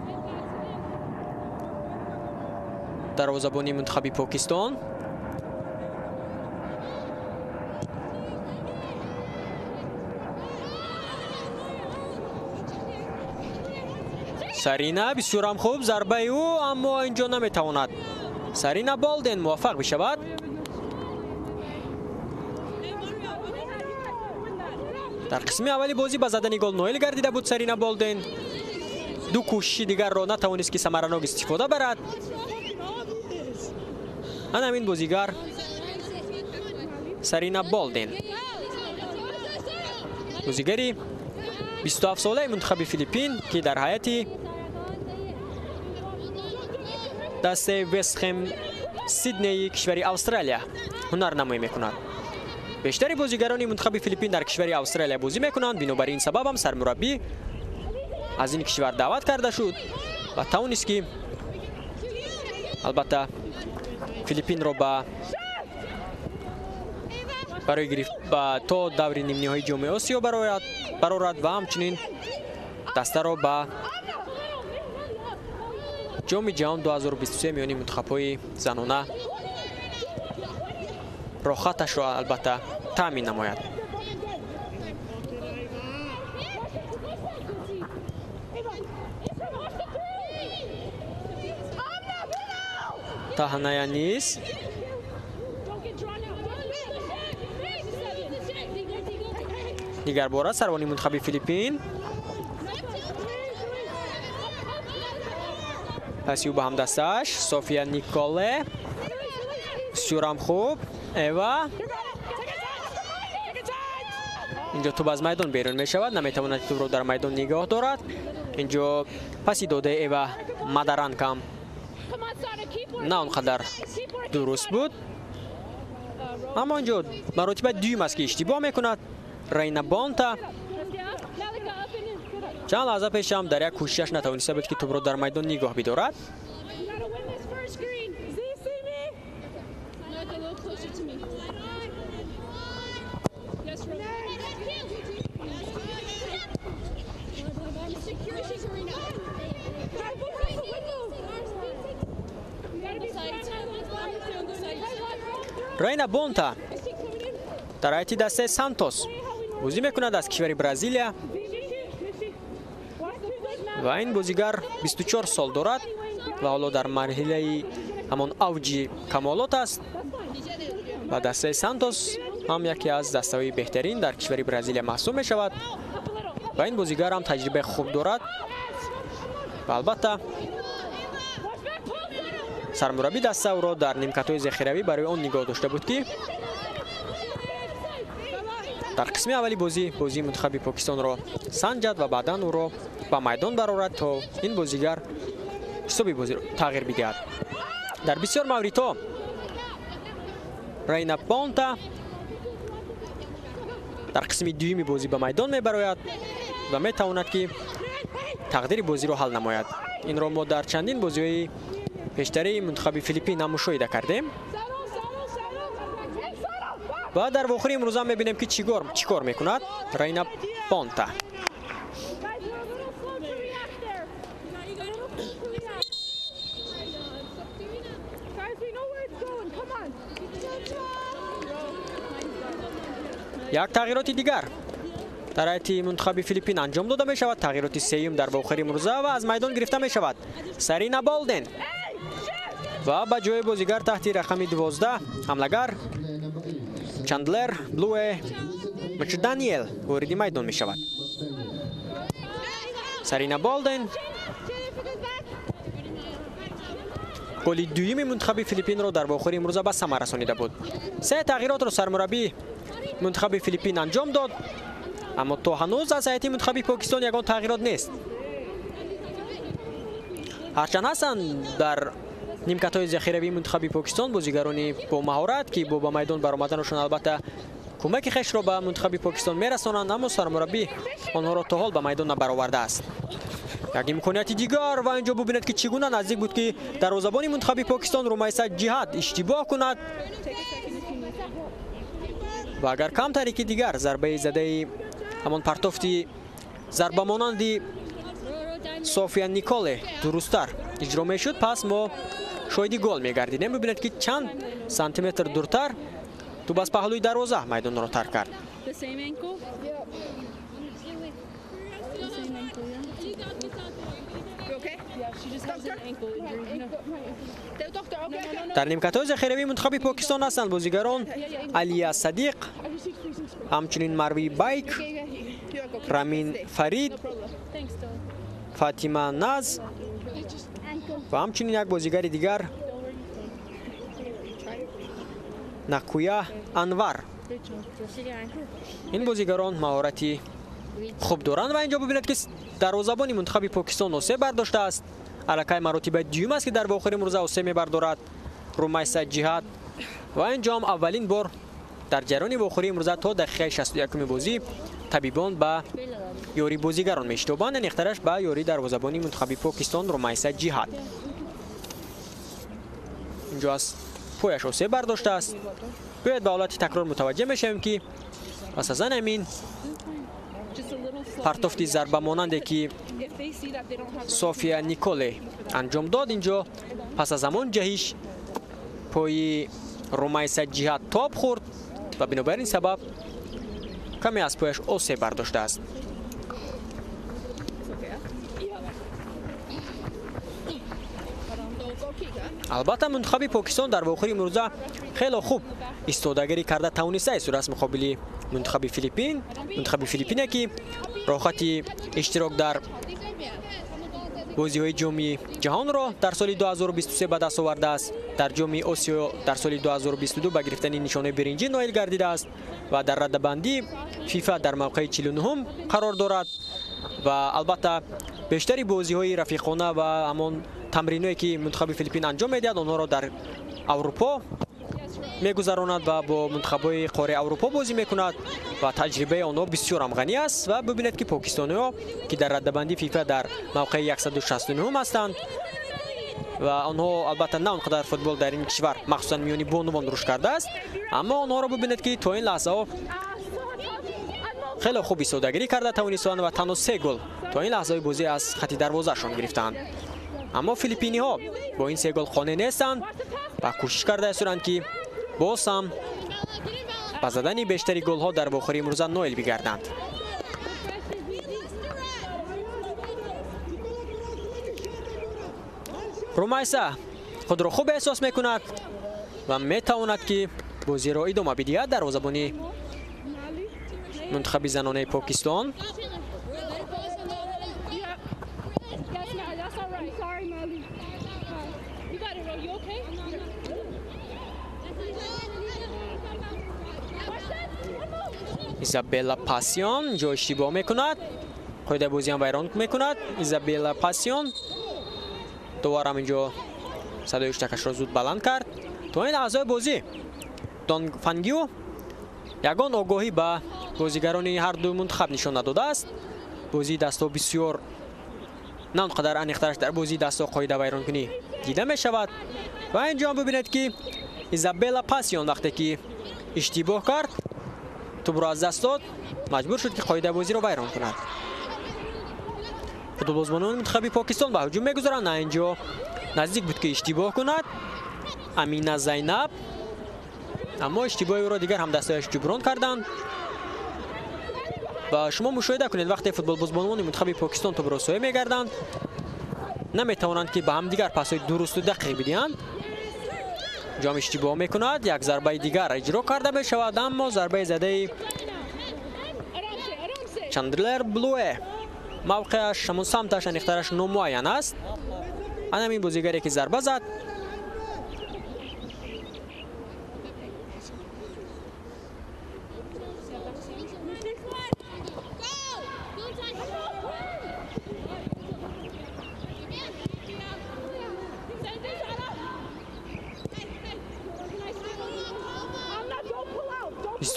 Speaker 2: Дарвозабони мунтахаби Покистон. Сарина, бисёрам хуб зарбаи ӯ, аммо инҷо наметавонад Сарина Болден муваффақ бишавад. Дар қисми аввали бозӣ ба задани гол ноил гардида буд Сарина Болден. Ду кӯшиши дигарро натавонист, ки самаранок истифода барад. Ана ҳамин бозигар Сарина Болден, бозигари 27-солаи мунтахаби Филиппин, ки дар ҳайати дастаи Вестхем Сиднеи кишвари Австралия ҳунарнамоӣ мекунад. Бештари бозигарони мунтахаби Филиппин дар кишвари Австралия бозӣ мекунанд. Бинобар ин сабаб ҳам сармураббӣ аз ин кишвар даъват карда шуд ва тавонист, ки албатта Филиппинро ба барои гирифт ба то даври нимниҳоии ҷоми Осиё барорад ва ҳамчунин дастаро ба ҷоми ҷаҳон 2023 миёни мунтахабҳои занона роҳхаташро албатта таъмин намояд. Таҳная низ дигар бора сарвони мунтахаби Филиппин паси ӯ ба ҳамдастааш София Николе. Бисёрам хуб, Эва. Инҷо тӯб аз майдон берун мешавад, наметавонад тӯбро дар майдон нигоҳ дорад. Инҷо паси додаи Эва Мадаранкам на он қадар дуруст буд, аммо инҷо маротиба дуюм аст, ки иштибоҳ мекунад Рейна Бонта. Чанд лаҳза пешам дар як кӯшишаш натавониста буд, ки тӯбро дар майдон нигоҳ бидорад. Рейна Бонта дар ҳайати дастаи Сантос бозӣ мекунад аз кишвари Бразилия ва ин бозигар 24 сол дорад ва ҳоло дар марҳилаи ҳамон авҷи камолот аст ва дастаи Сантос ҳам яке аз дастаҳои беҳтарин дар кишвари Бразилия маҳсуб мешавад ва ин бозигар ҳам таҷрибаи хуб дорад ва албатта сармураббӣ даста ӯро дар нимкатҳои захиравӣ барои он нигоҳ дошта буд, ки дар қисми аввали бозӣ бозии мунтахаби Покистонро санҷад ва баъдан ӯро ба майдон барорад, то ин бозигар ҳисоби бозиро тағйир бидиҳад. Дар бисёр мавридҳо Рейна Бонта дар қисми дуюми бозӣ ба майдон мебарояд ва метавонад, ки тақдири бозиро ҳал намояд. Инро мо дар чандин бозиҳои пештари мунтахаби Филиппин ҳам мушоҳида кардем ва дар вохӯри имрӯза мебинем, ки чӣ кор мекунад Рейна Бонта. Як тағйироти дигар дар ҳайати мунтахаби Филиппин анҷом дода мешавад. Тағйироти сеюм дар вохӯри имрӯза ва аз майдон гирифта мешавад Сарина Болден ва ба ҷои бозигар таҳти рақами 12 ҳамлагар Чандлер Блуе Мчданиел вориди майдон мешавад. Сарина Болден голи дуюми мунтахаби Филиппинро дар вохӯри имрӯза ба самар расонида буд. Се тағйиротро сармураббӣ мунтахаби Филиппин анҷом дод, аммо то ҳанӯз аз ҳайати мунтахаби Покистон ягон тағйирот нест. Ҳарчанд ҳастанд дар нимкатҳои захиравии мунтахаби Покистон бозигарони бо маҳорат, ки бо ба майдон баромаданашон албатта Кӯмаки хешро ба мунтахаби Покистон мерасонанд, аммо сармураббӣ онҳоро то ҳол ба майдон набаровардааст. Як имконияти дигар ва инҷо бубинед, ки чӣ гуна наздик буд, ки дарвозабони мунтахаби Покистон Румайса Ҷиҳат иштибоҳ кунад ва агар кам тариқи дигар зарбаи задаи ҳамон партофти зарбамонанди София Николе дурусттар иҷро мешуд, пас мо шоҳиди гол мегардидем. Бубинед, ки чанд сантиметр дуртар тӯб аз паҳлӯи дарвоза майдонро тарк кард. Дар нимкатҳои захиравии мунтахаби Покистон ҳастанд бозигарон Алия Садиқ, ҳамчунин Марви Байк, Рамин Фарид, Фатима Наз ва ҳамчунин як бозигари дигар Накуя Анвар. Ин бозигарон маҳорати хуб доранд ва инҷо бубинед, ки дарвозабони мунтахаби Покистон осеб бардоштааст. Аллакай маротибаи дуюм аст, ки дар вохӯри имрӯза осеб мебардорад Румайса Ҷиҳат ва инҷо ҳам аввалин бор дар ҷараёни вохӯрии имрӯза то дақиқаи 61-уми бозӣ табибон ба ёрии бозигарон мешитобанд, аниқтараш ба ёрии дарвозабони мунтахаби Покистон Румайса Ҷиҳат. Инҷо аз пояш осеб бардоштааст. Биёед ба ҳолати такрор мутаваҷҷеҳ мешавем, ки пас аз ан ҳамин партофти зарбамонанде, ки София Николе анҷом дод, инҷо пас аз ҳамон ҷаҳиш пои Румайса Ҷиҳат тоб хӯрд ва бинобар ин сабаб каме аз пояш осеб бардоштааст. Албатта, мунтахаби Покистон дар вохӯри имрӯза хело хуб истодагарӣ карда тавониста истодааст муқобили мунтахаби Филиппин. Мунтахаби Филиппине, ки роҳати иштирок дар бозиҳои ҷоми ҷаҳонро дар соли 2023 ба даст овардааст, дар ҷоми Осиё дар соли 2022 ба гирифтани нишонаи биринҷӣ ноил гардидааст ва дар раддабандии ФИФА дар мавқеи 49-ум қарор дорад ва албатта бештари бозиҳои рафиқона ва ҳамон тамриное, ки мунтахаби Филиппин анҷом медиҳад, онҳоро дар Аврупо мегузаронад ва бо мунтахабҳои қораи Аврупо бозӣ мекунад ва таҷрибаи онҳо бисёр ҳам ғанӣ аст. Ва бибинед, ки покистониҳо, ки дар раддабандии ФИФА дар мавқеи 169 ҳастанд ва онҳо албатта на он қадар футбол дар ин кишвар, махсусан миёни бонувон, рушд кардааст, аммо онҳоро бибинед, ки то ин лаҳзаҳо хеле хуб истодагирӣ карда тавонистанд ва танҳо 3 гол то ин лаҳзаҳои бозӣ аз хати дарвозаашон гирифтаанд. Аммо филиппиниҳо бо ин 3 гол қонеъ нестанд ва кӯшиш карда истоданд, ки боз ҳам ба задани бештари голҳо дар вохӯри имрӯза ноил бигарданд. Румайса худро хуб эҳсос мекунад ва метавонад, ки бозиро идома бидиҳад. Дарвозабони мунтахаби занонаи Покистон Изабелла Пассион ҷо иштибоҳ мекунад, қоидаи бозиам вайрон мекунад. Изабелла Пассион дуварам инҷо садои уштакашро зуд баланд кард. То ин лаҳзаи бозӣ Донг Фангю ягон огоҳӣ ба бозигарони ҳар ду мунтахаб нишон надодааст. Бозии дастҳо бисёр на он қадар, аниқтараш дар бозии дастҳо қоида вайронкунӣ дида мешавад. Ва инҷо ҳам бибинед, ки Изабелла Пассион вақте ки иштибоҳ кард, тӯбро аз даст дод, маҷбур шуд, ки қоидаи бозиро вайрон кунад. Футболбозони мунтахаби Покистон ба ҳуҷум мегузаранд. На, инҷо наздик буд, ки иштибоҳ кунад Амина Зайнаб, аммо иштибоҳи ӯро дигар ҳамдастҳояш ҷуброн карданд. Ва шумо мушоҳида кунед, вақте футболбозбонони мунтахаби Покистон тӯбро соя мегарданд, наметавонанд, ки ба ҳамдигар пасҳои дурусту дақиқ бидиҳанд. Ҷом иштибоҳ мекунад, як зарбаи дигар иҷро карда мешавад, аммо зарбаи задаи Чандлер Блуэ мавқеаш, ҳамон самташ, аниқтараш номуайян аст. Ана ҳамин бозигаре, ки зарба зад,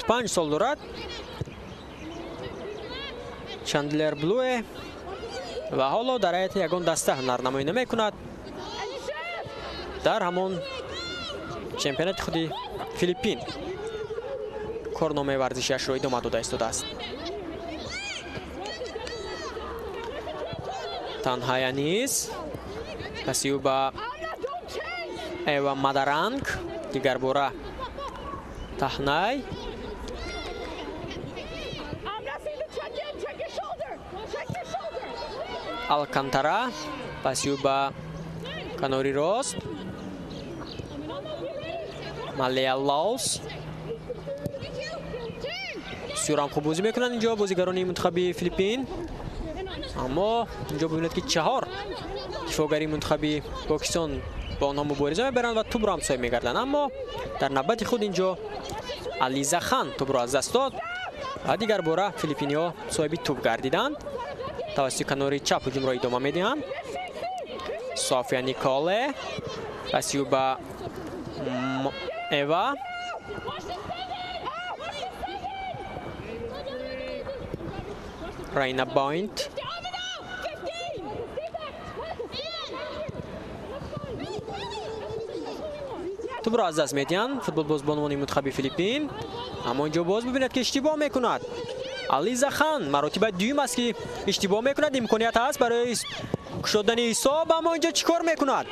Speaker 2: 25 сол дорад. Чандлер Блуе ва ҳоло дар ҳайати ягон даста ҳунарнамоӣ намекунад. Дар ҳамон чемпионати худи Филиппин корномаи варзишиашро идома дода истодааст. Танҳая низ паси ӯ ба Эва Мадаранг, дигарбора Таҳнай. Алкантара паси ӯ ба канори рост. Малея Лаус. Бисёрам хуб бозӣ мекунанд инҷо бозигарони мунтахаби Филиппин. Аммо инҷо бибинед, ки 4 дифоъгари мунтахаби Покистон бо онҳо мубориза мебаранд ва тӯбро ҳам соҳиб мегарданд. Аммо дар навбати худ инҷо Ализа Хан тӯбро аз даст дод ва дигарбора филиппиниҳо соҳиби тӯб гардиданд. Тавассути канори чап ҳуҷумро идома медиҳанд. София Николе паси ӯ ба Эва. Райна Бойнт. Тӯбро аз даст медиҳанд футболбозбонони мунтахаби Филиппин. Аммо инҷо боз бибинед, ки иштибоҳ мекунад. Ализа Хан маротиба дуюм аст, ки иштибоҳ мекунад. Имконият ҳаст барои кушодани ҳисоб, аммо инҷо чӣ кор мекунад?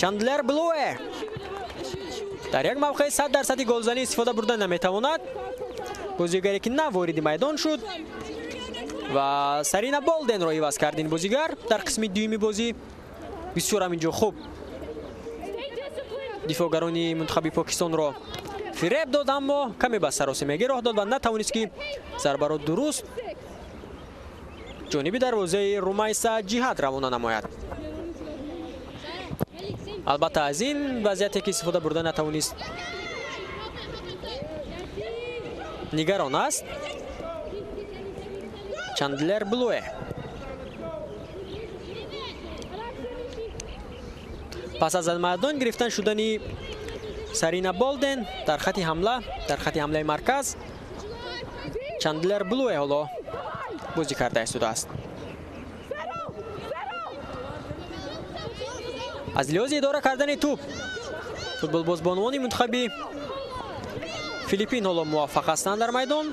Speaker 2: Чандлер Блуе дар як мавқеи 100% голзанӣ истифода бурда наметавонад. Бозигаре, ки нав вориди майдон шуд ва Сарина Болденро иваз кард ин бозигар дар қисми дуюми бозӣ. Бисёрам инҷо хуб дифоъгарони мунтахаби Покистонро фиреб дод, аммо каме ба саросимагӣ роҳ дод ва натавонист, ки зарбаро дуруст ҷониби дарвозаи Румайса ҷиҳат равона намояд. Албатта, аз ин вазъияте, ки истифода бурда натавонист, нигарон аст Чандлер Блуе. Пас аз майдон гирифтан шудани Сарина Болден дар хати ҳамла, дар хати ҳамлаи марказ Чандлер Блуе ҳоло бозӣ карда истодааст. Аз лиҳози идора кардани тӯб футболбозбонувони мунтахаби Филиппин ҳоло муваффақ ҳастанд дар майдон.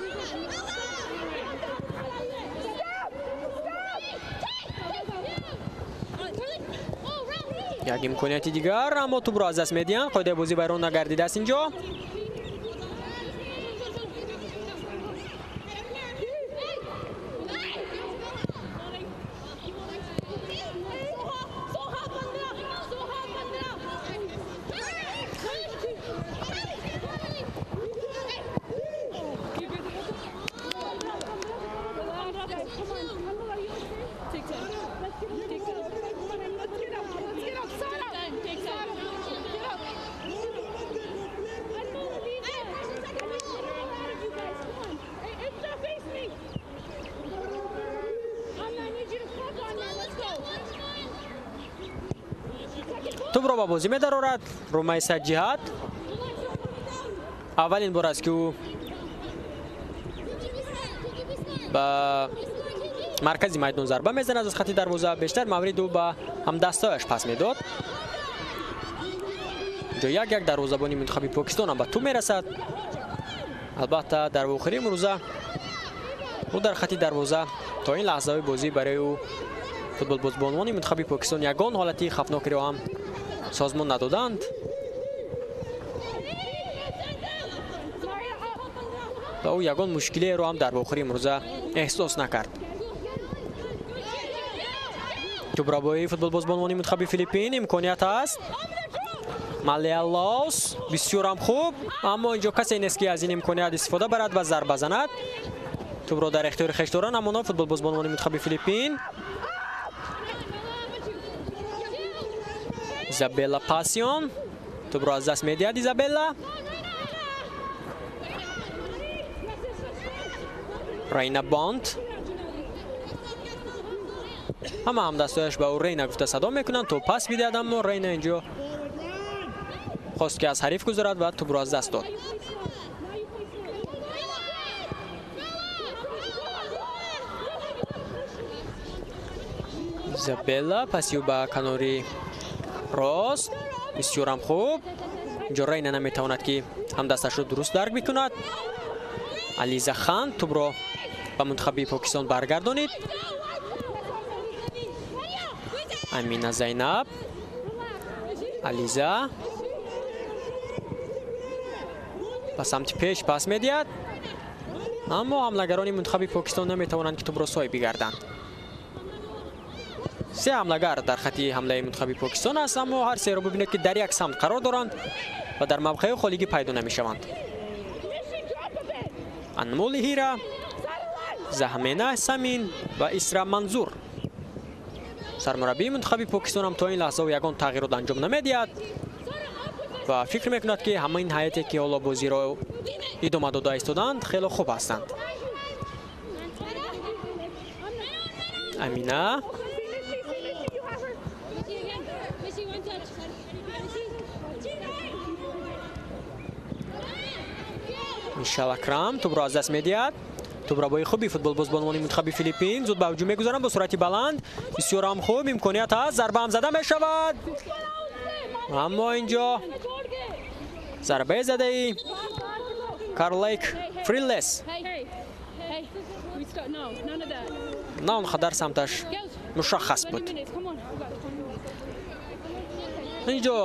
Speaker 2: Як имконияти дигар, аммо тӯбро аз даст медиҳанд. Қоидаи бозӣ вайрон нагардидааст инҷо. Тӯбро ба бозӣ медарорад Румайса Ҷиҳат. Аввалин бор аст, ки ӯ ба маркази майдон зарба мезанад аз хати дарвоза. Бештар маврид ӯ ба ҳамдастҳояш пас медод. Инҷо як дарвозабони мунтахаби Покистон ҳам ба тӯб мерасад. Албатта, дар охири имрӯза ӯ дар хати дарвоза то ин лаҳзаҳои бозӣ барои ӯ футболбозбонони мунтахаби Покистон ягон ҳолати хавфнокиро ҳам созмон надоданд. Ва ӯ ягон мушкилиеро ҳам дар охири имрӯза эҳсос накард. Тӯбрабоии футболбозбонони мунтахаби Филиппин имконият ҳаст. Малея Лаус бисёрам хуб, аммо инҷо касе нест, ки аз ин имконият истифода барад ва зарба занад. Тӯбро дар ихтиёри хеш доранд аммо футболбозбонони мунтахаби Филиппин. Изабелла Пассион тӯбро аз даст медиҳад. Изабелла Рейна Бонд. Ҳама ҳамдастҳояш ба ӯ Рейна гуфта садо мекунанд, то пас бидиҳад, аммо Рейна инҷо хост, ки аз ҳариф гузарад ва тӯбро аз даст дод. Изабелла паси ӯ ба канори рост. Бисёрам хуб. Инҷо Рейна наметавонад ки ҳамдасташро дуруст дарк бикунад. Ализа Хан тӯбро ба мунтахаби Покистон баргардонид. Амина Зайнаб. Ализа ба самти пеш пас медиҳад, аммо ҳамлагарони мунтахаби Покистон наметавонанд ки тӯбро соҳиб бигарданд. Се ҳамлагар дар хати ҳамлаи мунтахаби Покистон аст, аммо ҳар серо бибинед ки дар як самт қарор доранд ва дар мавқеи холигӣ пайдо намешаванд. Анмоли Ҳира, Заҳмена Самин ва Исра Манзур. Сармураббии мунтахаби Покистон ҳам то ин лаҳза ягон тағйирот анҷом намедиҳад ва фикр мекунад ки ҳама ин ҳайате ки ҳоло бозиро идома дода истоданд хело хуб ҳастанд. Амина Мишал Акрам тӯбро аз даст медиҳад. Тӯбрабои хуби футболбоз бонувони мунтахаби Филиппин зуд ба ҳуҷум мегузаранд бо суръати баланд. Бисёрам хуб имконият ҳаст, зарба ҳам зада мешавад, аммо инҷо зарбаи задаи Карлейк Фриллес на он қадар самташ мушаххас буд. Инҷо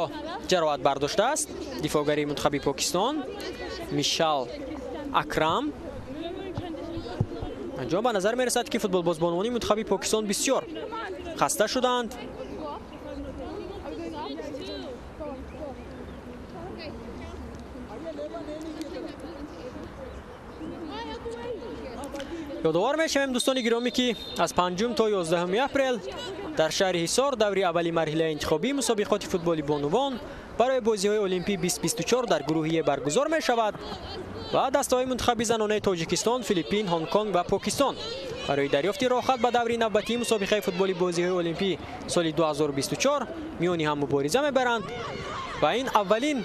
Speaker 2: ҷароҳат бардоштааст дифоъгари мунтахаби Покистон Мишал Акрам. Анҷом ба назар мерасад ки футболбозбонувони мунтахаби Покистон бисёр хаста шуданд. Ёдовар мешавем дӯстони гиромӣ ки аз 5 то 11 апрел дар шаҳри Ҳисор даври аввали марҳилаи интихобии мусобиқоти футболи бонувон барои бозиҳои Олимпӣ 2024 дар гурӯҳи Е баргузор мешавад ва дастаҳои мунтахаби занонаи Тоҷикистон, Филиппин, Ҳонконг ва Покистон барои дарёфти роҳхат ба даври навбатии мусобиқаи футболи бозиҳои Олимпӣ соли 2024 миёни ҳам мубориза мебаранд ва ин аввалин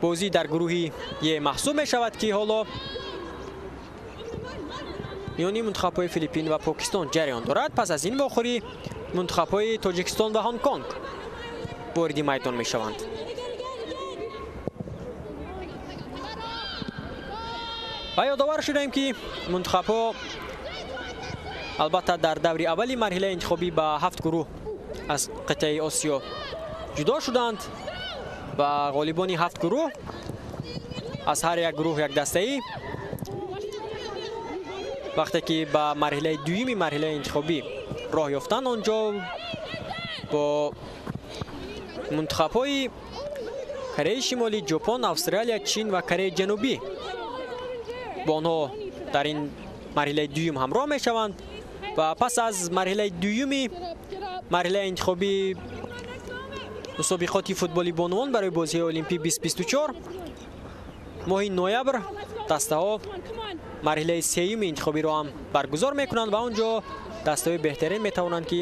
Speaker 2: бозӣ дар гурӯҳи Е маҳсуб мешавад ки ҳоло миёни мунтахабҳои Филиппин ва Покистон ҷараён дорад. Пас аз ин вохӯрӣ мунтахабҳои Тоҷикистон ва Ҳонконг вориди майдон мешаванд. Ва ёдовар шудаем ки мунтахабҳо албатта дар даври аввали марҳилаи интихобӣ ба 7 гурӯҳ аз қитъаи Осиё ҷудо шуданд ва ғолибони 7 гурӯҳ аз ҳар як гурӯҳ як дастаӣ вақте ки ба марҳилаи дуюми марҳилаи интихобӣ роҳ ёфтанд, онҷо бо мунтахабҳои Кореяи Шимолӣ, Ҷопон, Австралия, Чин ва Кореяи Ҷанубӣ бо онҳо дар ин марҳилаи дуюм ҳамроҳ мешаванд ва пас аз марҳилаи дуюми марҳилаи интихобӣ мусобиқоти футболи бонувон барои бозиҳои Олимпӣ 2024 моҳи ноябр дастаҳо марҳилаи сеюми интихобиро ҳам баргузор мекунанд ва он ҷо дастаҳои беҳтарин метавонанд ки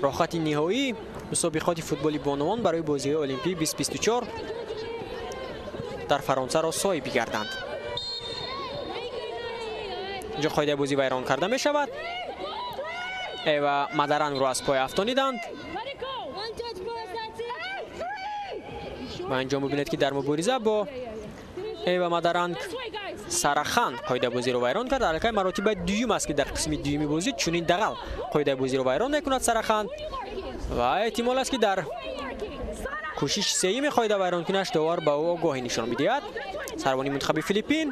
Speaker 2: роҳхати ниҳоии мусобиқоти футболи бонувон барои бозиҳои Олимпӣ 2024 дар Фаронсаро соҳиб бигарданд. Инҷо қоидаи бозӣ вайрон карда мешавад. Эва Мадарангро аз пой афтониданд ва инҷо мебинед ки дар мубориза бо Эва Мадаранг Сарахан қоидаи бозиро вайрон кард. Аллакай маротиба дуюм аст ки дар қисми дуюми бозӣ чунин дағал қоидаи бозиро вайрон мекунад Сарахан ва эҳтимол аст ки дар кӯшиши сеюми қоида вайронкунаш довар ба ӯ огоҳӣ нишон медиҳад. Сарвони мунтахаби Филиппин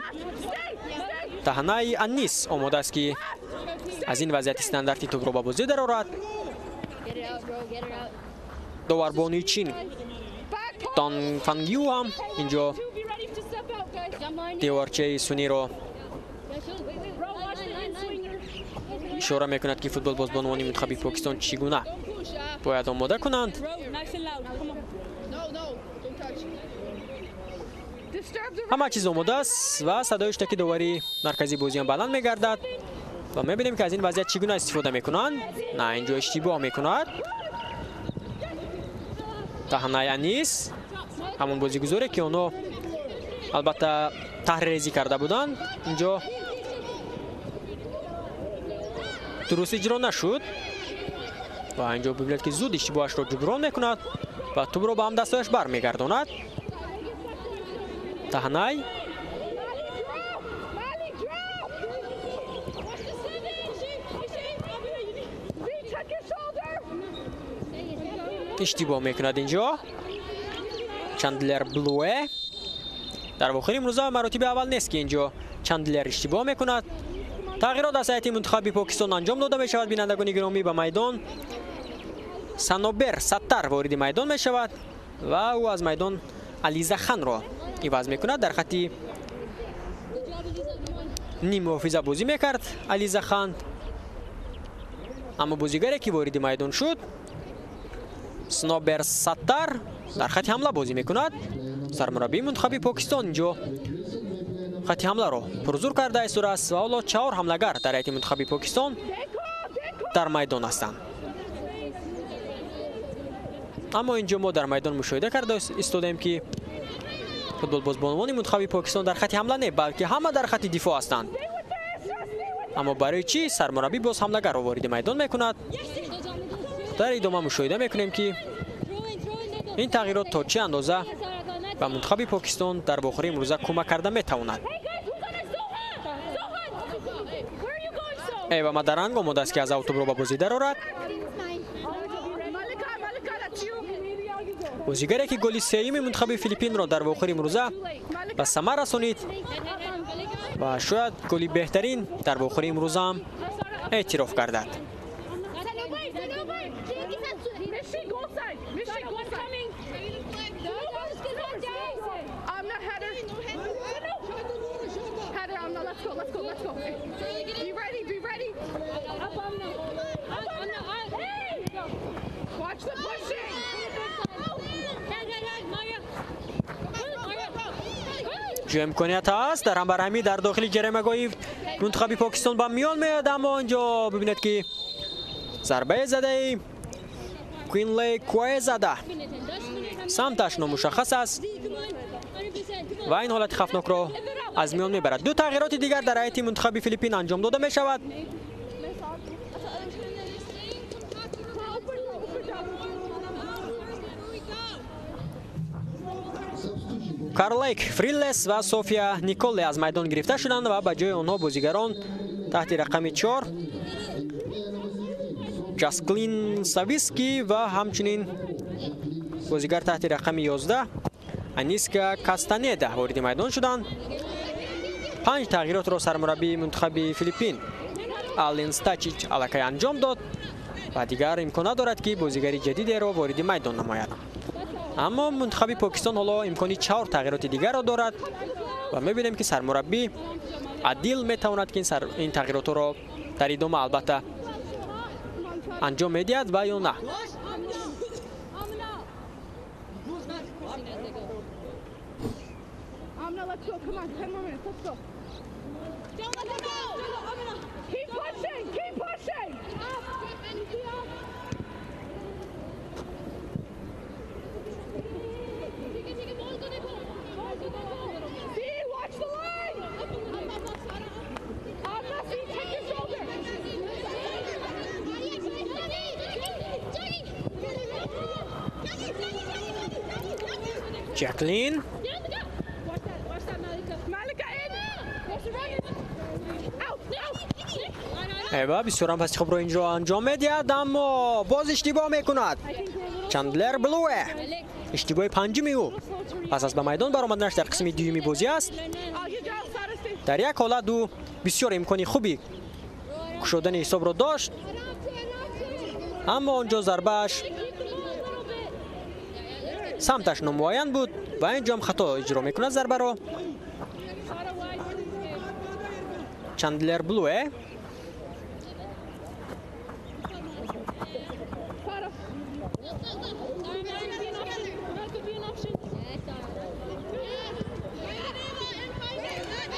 Speaker 2: Таҳнаи Аннис омода аст ки аз ин вазъияти стандарти тӯбро ба бозӣ дарорад. Доварбонии Чин Тон Фангю ҳам инҷо деворчаи суниро ишора мекунад ки футболбозбонувони мунтахаби Покистон чӣ гуна бояд омода кунанд. Ҳама чиз омода аст ва садои штаки доварии марказии бозиам баланд мегардад ва мебинем ки аз ин вазъият чӣ гуна истифода мекунанд. На, инҷо иштибоҳ мекунад Таҳнаи Анис, ҳамон бозигузоре ки онҳо албатта таҳрирезӣ карда буданд. Инҷо дуруст иҷро нашуд. Ва инҷо бибинед, ки зуд иштибоҳашро ҷуброн мекунад ва тӯбро ба ҳамдастҳояш бармегардонад. Таҳнай иштибоҳ мекунад инҷо. Чандлер Блуэ дар вохӯри имрӯза маротиби аввал нест, ки инҷо Чандлер иштибоҳ мекунад. Тағйирот аз ҳайати мунтахаби Покистон анҷом дода мешавад. Бинандагони гиромӣ, ба майдон Санобер Саттар вориди майдон мешавад ва ӯ аз майдон Ализа Ханро иваз мекунад. Дар хатти ниммуҳофиза бозӣ мекард Ализа Хан, аммо бозигаре, ки вориди майдон шуд, Снобер Саттар, дар хатти ҳамла бозӣ мекунад. Сармураббии мунтахаби Покистон инҷо хатти ҳамларо пурзур карда истодааст ва ҳоло 4 ҳамлагар дар ҳайати мунтахаби Покистон дар майдон ҳастанд. Аммо инҷо мо дар майдон мушоҳида карда истодаем, ки футболбозбонувони мунтахаби Покистон дар хатти ҳамла не, балки ҳама дар хатти дифоъ ҳастанд. Аммо барои чӣ сармураббӣ боз ҳамлагарро вориди майдон мекунад? Дар идома мушоҳида мекунем, ки ин тағйирот то чӣ андоза ба мунтахаби Покистон дар вохӯрии имрӯза кӯмак карда метавонад. Эва Мадаранг омода аст, ки аз автобро ба бозӣ дарорад. Бозигаре, ки голи сеюми мунтахаби Филиппинро дар вохӯри имрӯза ба самар расонид ва шояд голи беҳтарин дар вохӯри имрӯзаам эътироф гардад. ҷо имконият ҳаст дар ҳамбарҳамӣ дар дохили ҷаримагоҳи мунтахаби Покистон ба миён меояд, аммо инҷо бибинед, ки зарбае задаи Квинлей Куэзада самташ номушаххас аст ва ин ҳолати хавфнокро аз миён мебарад. Ду тағйироти дигар дар ҳайати мунтахаби Филиппин анҷом дода мешавад. Карлейк Фриллес ва София Николле аз майдон гирифта шуданд ва ба ҷои онҳо бозигарон таҳти рақами 4 Ҷасклин Сависки ва ҳамчунин бозигар таҳти рақами 11 Аниска Кастанеда вориди майдон шуданд. 5 тағйиротро сармураббии мунтахаби Филиппин Ален Стачич аллакай анҷом дод ва дигар имкон надорад, ки бозигари ҷадидеро вориди майдон намояд. Аммо мунтахаби Покистон ҳоло имкони 4 тағйироти дигарро дорад ва мебинем, ки сармураббӣ Адил метавонад, ки ин тағйиротҳоро дар идома албатта анҷом медиҳад ва ё на. Ҷаклин эва бисёрам паси хубро инҷо анҷом медиҳад, аммо боз иштибоҳ мекунад. Чандлер Блуэ иштибоҳи панҷуми ӯ пас аз ба майдон баромаданаш дар қисми дуюми бозӣ аст. Дар як ҳолат ӯ бисёр имкони хуби кушодани ҳисобро дошт, аммо он ҷо зарбааш самташ номуайян буд ва ин ҷо ҳам хато иҷро мекунад зарбаро. Чандлер Блуэ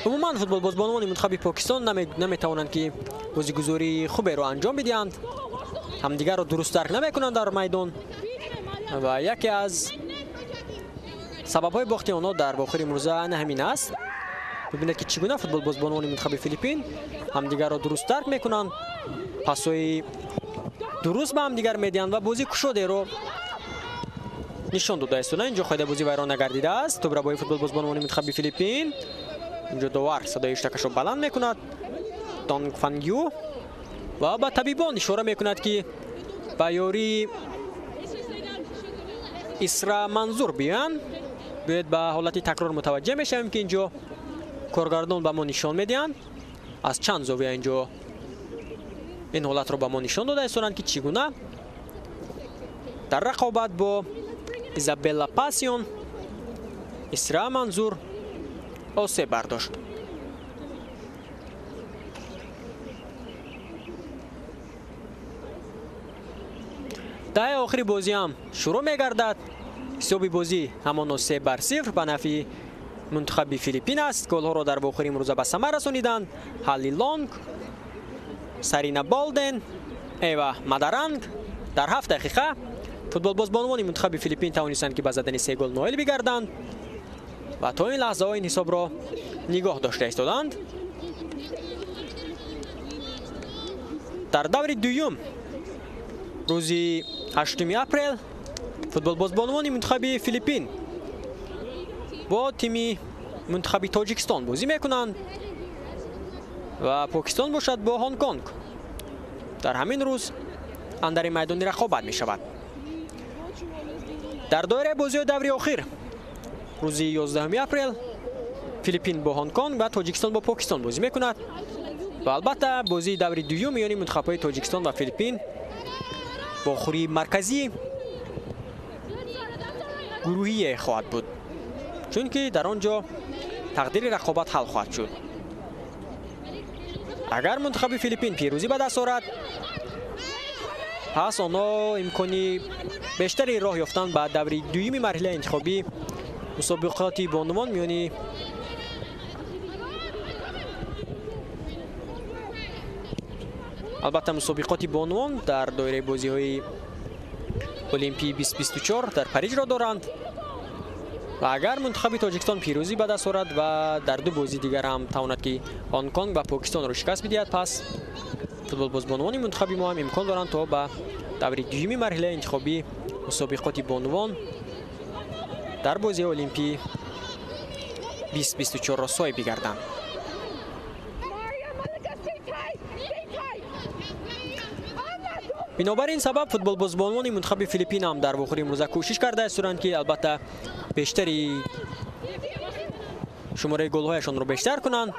Speaker 2: умуман футболбозбонони мунтахаби Покистон наметавонанд, ки бозигузории хуберо анҷом бидиҳанд, ҳамдигарро дуруст дарк намекунанд дар майдон ва яке аз сабабҳои бохти онҳо дар вохӯри имрӯза ана ҳамин аст. Бибинед, ки чӣ гуна футболбозбонони мунтахаби Филиппин ҳамдигарро дуруст дарк мекунанд, пасҳои дуруст ба ҳамдигар медиҳанд ва бозии кушодеро нишон дода истода. Инҷо қоидабозӣ вайрон нагардидааст. Тӯбрабои футболбозбонувони мунтахаби Филиппин. Инҷо довар садои иштакашро баланд мекунад. Донг Фангю ва ба табибон ишора мекунад, ки ба ёрии Исра Манзур биёянд. Биёед ба ҳолати такрор мутаваҷҷеҳ мешавем, ки инҷо коргардон ба мо нишон медиҳанд. Аз чанд зовия инҷо ин ҳолатро ба мо нишон дода истоданд, ки чӣ гуна дар рақобат бо Изабелла Пасион Исра Манзур осеб бардошт. Даҳаи охири бозӣ ҳам шурӯъ мегардад. Ҳисоби бозӣ ҳамоно 3-0 ба нафъи мунтахаби Филиппин аст. Голҳоро дар вохӯри имрӯза ба самар расониданд Ҳалли Лонг, Сарина Болден, Эва Мадаранг. Дар 7 дақиқа футболбозбонувони мунтахаби Филиппин тавонистанд, ки ба задани 3 гол ноил бигарданд ва то ин лаҳзаҳо ин ҳисобро нигоҳ дошта истоданд. Дар даври дуюм рӯзи 8 апрел футболбозбонувони мунтахаби Филиппин бо тими мунтахаби Тоҷикистон бозӣ мекунанд ва Покистон бошад бо Ҳонконг. Дар ҳамин рӯз андари майдони рақобат мешавад. Дар доираи бозиҳои даври охир рӯзи 11 апрел Филиппин бо Ҳонконг ва Тоҷикистон бо Покистон бозӣ мекунад ва албатта бозии даври дуюм миёни мунтахабҳои Тоҷикистон ва Филиппин вохӯрии марказии гурӯҳие хоҳад буд, чунки дар он ҷо тақдири рақобат ҳал хоҳад шуд. Агар мунтахаби Филиппин пирӯзӣ ба даст орад, пас онҳо имкони бештари роҳ ёфтан ба даври дуюми марҳилаи интихобӣ мусобиқоти бонувон миёни албатта мусобиқоти бонувон дар доираи бозиҳои Олимпии 2024 дар Парижро доранд. Ва агар мунтахаби Тоҷикистон пирӯзӣ ба даст орад ва дар ду бозии дигар ҳам тавонад, ки Ҳонконг ва Покистонро шикаст бидиҳад, пас футболбозбонувони мунтахаби мо ҳам имкон доранд то ба даври дуюми марҳилаи интихобӣ мусобиқоти бонувон дар бозии Олимпии 2024-ро соҳиб бигарданд. Бинобар ин сабаб футболбозбонувони мунтахаби Филиппин ҳам дар вохӯри имрӯза кӯшиш карда истоданд, ки албатта бештари шумораи голҳояшонро бештар кунанд,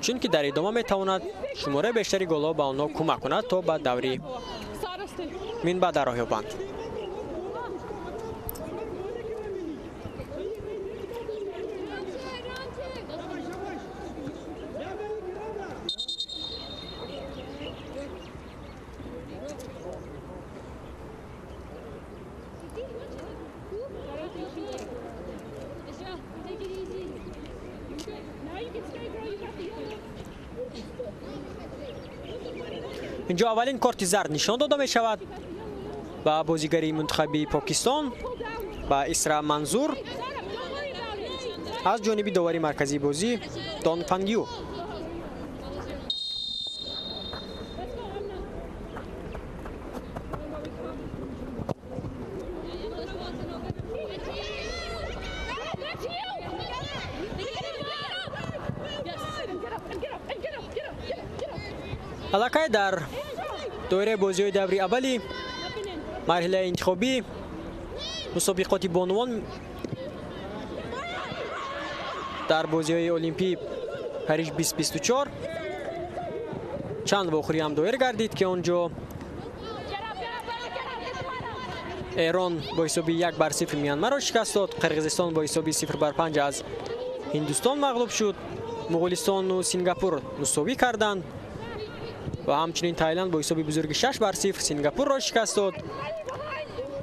Speaker 2: чунки дар идома метавонад шумораи бештари голҳо ба онҳо кӯмак кунад то ба даври минбаъда роҳ ёбанд. Инҷо аввалин корти зард нишон дода мешавад ба бозигари мунтахаби Покистон, ба Исра Манзур аз ҷониби довари марказии бозӣ Дон Фангю. Аллакай дар доираи бозиҳои даври аввали марҳилаи интихобӣ мусобиқоти бонувон дар бозиҳои Олимпии Париж 2024 чанд вохӯрӣ ҳам доир гардид, ки он ҷо Эрон бо ҳисоби 1-0 Мянмаро шикаст дод, Қирғизистон бо ҳисоби 0-5 аз Ҳиндустон мағлуб шуд, Моғулистону Сингапур мусовӣ карданд ва ҳамчунин Тайланд бо ҳисоби бузурги 6-0 Сингапурро шикаст дод.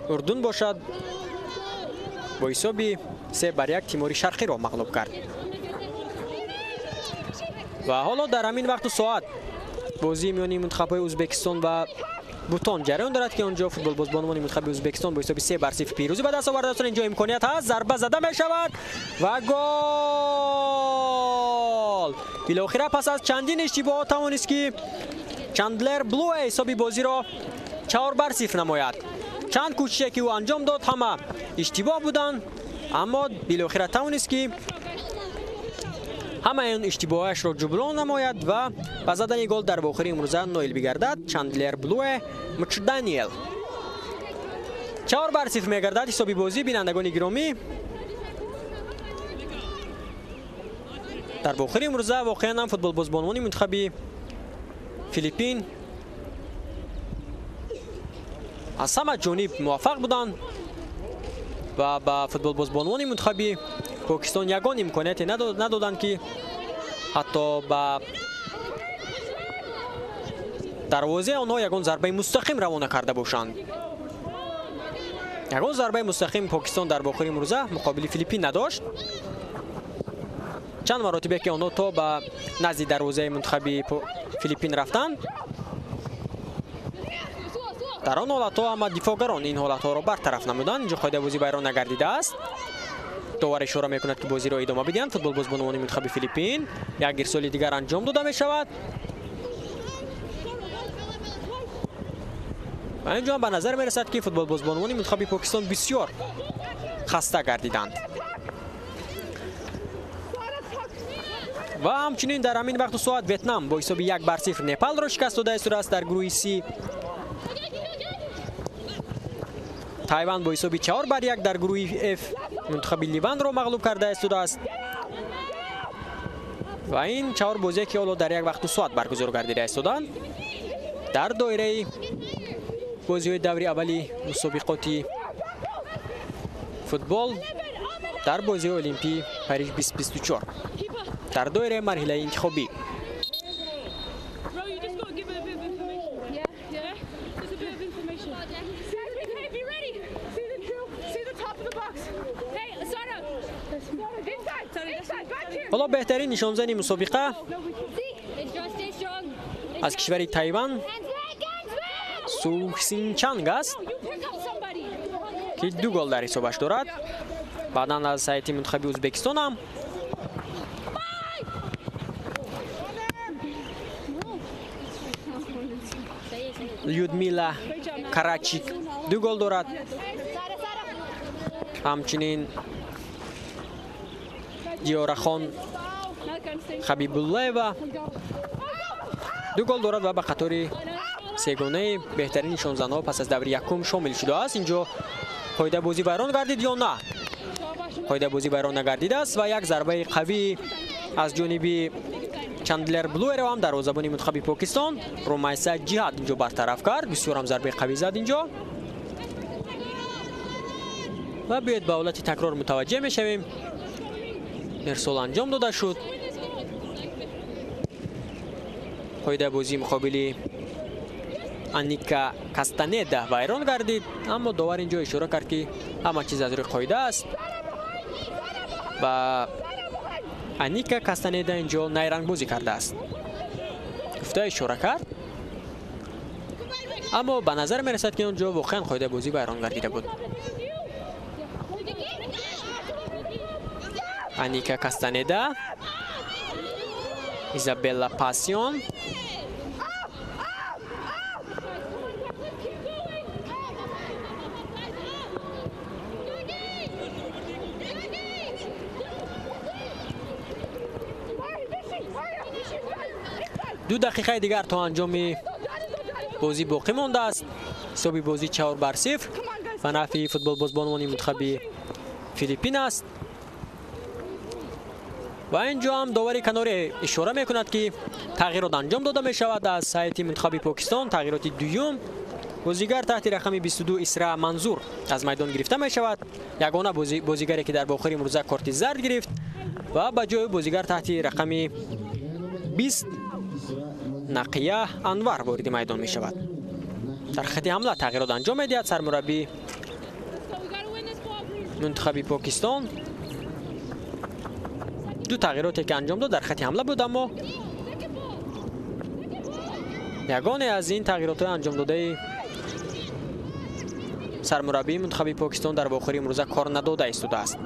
Speaker 2: Урдун бошад бо ҳисоби 3-1 Тимори Шарқиро мағлуб кард. Ва ҳоло дар ҳамин вақту соат бозии миёни мунтахабҳои Ӯзбекистон ва Бутон ҷараён дорад, ки он ҷо футболбозбонувони мунтахаби Ӯзбекистон бо ҳисоби 3-0 пирӯзӣ ба даст овардааст. Инҷо имконият ҳаст, зарба зада мешавад ва гол! Билохира пас аз чандин иштибоҳот тавонист, ки Чандлер Блуэ ҳисоби бозиро 4-0 намояд. Чанд кӯшише ки ӯ анҷом дод ҳама иштибоҳ буданд, аммо билохира тавонист ки ҳамаи он иштибоҳашро ҷуброн намояд ва ба задани гол дар вохӯрии имрӯза ноил бигардад. Чандлер Блуэ Мчданиел. 4-0 мегардад ҳисоби бозӣ. Бинандагони гиромӣ, дар вохӯрии имрӯза воқеан ҳам футболбозбонони мунтахаби Филиппин аз ҳама ҷониб муваффақ буданд ва ба футболбозбонони мунтахаби Покистон ягон имконияте надоданд ки ҳатто ба дарвозаи онҳо ягон зарбаи мустақим равона карда бошанд. Ягон зарбаи мустақим Покистон дар вохӯрии имрӯза муқобили Филиппин надошт. Чанд маротибе ки онҳо то ба назди дарвозаи мунтахаби Филиппин рафтанд, дар он ҳолатҳо ҳама дифоъгарон ин ҳолатҳоро бартараф намуданд. Инҷо қоидаи бозӣ вайрон нагардидааст. Довар ишора мекунад ки бозиро идома бидиҳанд. Футболбозбонони мунтахаби Филиппин як ирсоли дигар анҷом дода мешавад. Ва инҷо ҳам ба назар мерасад ки футболбозбонони мунтахаби Покистон бисёр хаста гардиданд. Ва ҳамчунин дар ҳамин вақту соат Ветнам бо ҳисоби 1-0 Непалро шикаст дода истодааст дар гурӯҳи Си. Тайван бо ҳисоби 4-1 дар гурӯҳи Ф мунтахаби Ливанро мағлуб карда истодааст. Ва ин 4 бозие ки ҳоло дар як вақту соат баргузор гардида истоданд дар доираи бозиҳои даври аввали мусобиқоти футбол дар бозиҳои Олимпии Париж 2024 дар доираи марҳилаи интихобӣ. Ҳоло беҳтарин нишонзани мусобиқа аз кишвари Тайван Су Синчанг аст ки 2 гол дар ҳисобаш дорад. Баъдан аз ҳайати мунтахаби Ӯзбекистон ҳам Людмила Карачик 2 гол дорад. Ҳамчунин Диёрахон Хабибуллаева 2 гол дорад ва ба қатори сегонаи беҳтарин нишонзанҳо пас аз даври якум шомил шудааст. Инҷо қоидаи бозӣ вайрон гардид ё на? Қоидаи бозӣ вайрон нагардидааст ва як зарбаи қавӣ аз ҷониби Чандлер Блуэро ҳам дарвозабони мунтахаби Покистон Румайса Ҷиҳат инҷо бартараф кард. Бисёр ҳам зарбаи қавӣ зад инҷо. Ва биёед ба ҳолати такрор мутаваҷҷеҳ мешавем. Ирсол анҷом дода шуд. Қоидаи бозӣ муқобили Аника Кастанеда вайрон гардид, аммо довар инҷо ишора кард ки ҳама чиз аз рӯи қоида аст ва Аника Кастанеда инҷо найрангбозӣ кардааст. Гуфта ишора кард, аммо ба назар мерасад ки онҷо воқеан қоидаи бозӣ вайрон гардида буд. Аника Кастанеда, Изабелла Пассион, ду дақиқаи дигар то анҷоми бозӣ боқӣ мондааст. Ҳисоби бозӣ 4-0 ба нафъи футболбозбонони мунтахаби Филиппин аст. Ва инҷо ҳам довари канорӣ ишора мекунад ки тағйирот анҷом дода мешавад аз ҳайати мунтахаби Покистон. Тағйироти дуюм, бозигар таҳти рақами 22 Исра Манзур аз майдон гирифта мешавад. Ягона бозигаре ки дар вохӯри имрӯза корти зард гирифт ва ба ҷои бозигар таҳти рақами 20 Нақия Анвар вориди майдон мешавад. Дар хати ҳамла тағйирот анҷом медиҳад сармураббии мунтахаби Покистон. Ду тағйироте ки анҷом дод дар хати ҳамла буд, аммо ягоне аз ин тағйиротҳои анҷомдодаи сармураббии мунтахаби Покистон дар вохӯрии имрӯза кор надода истодааст.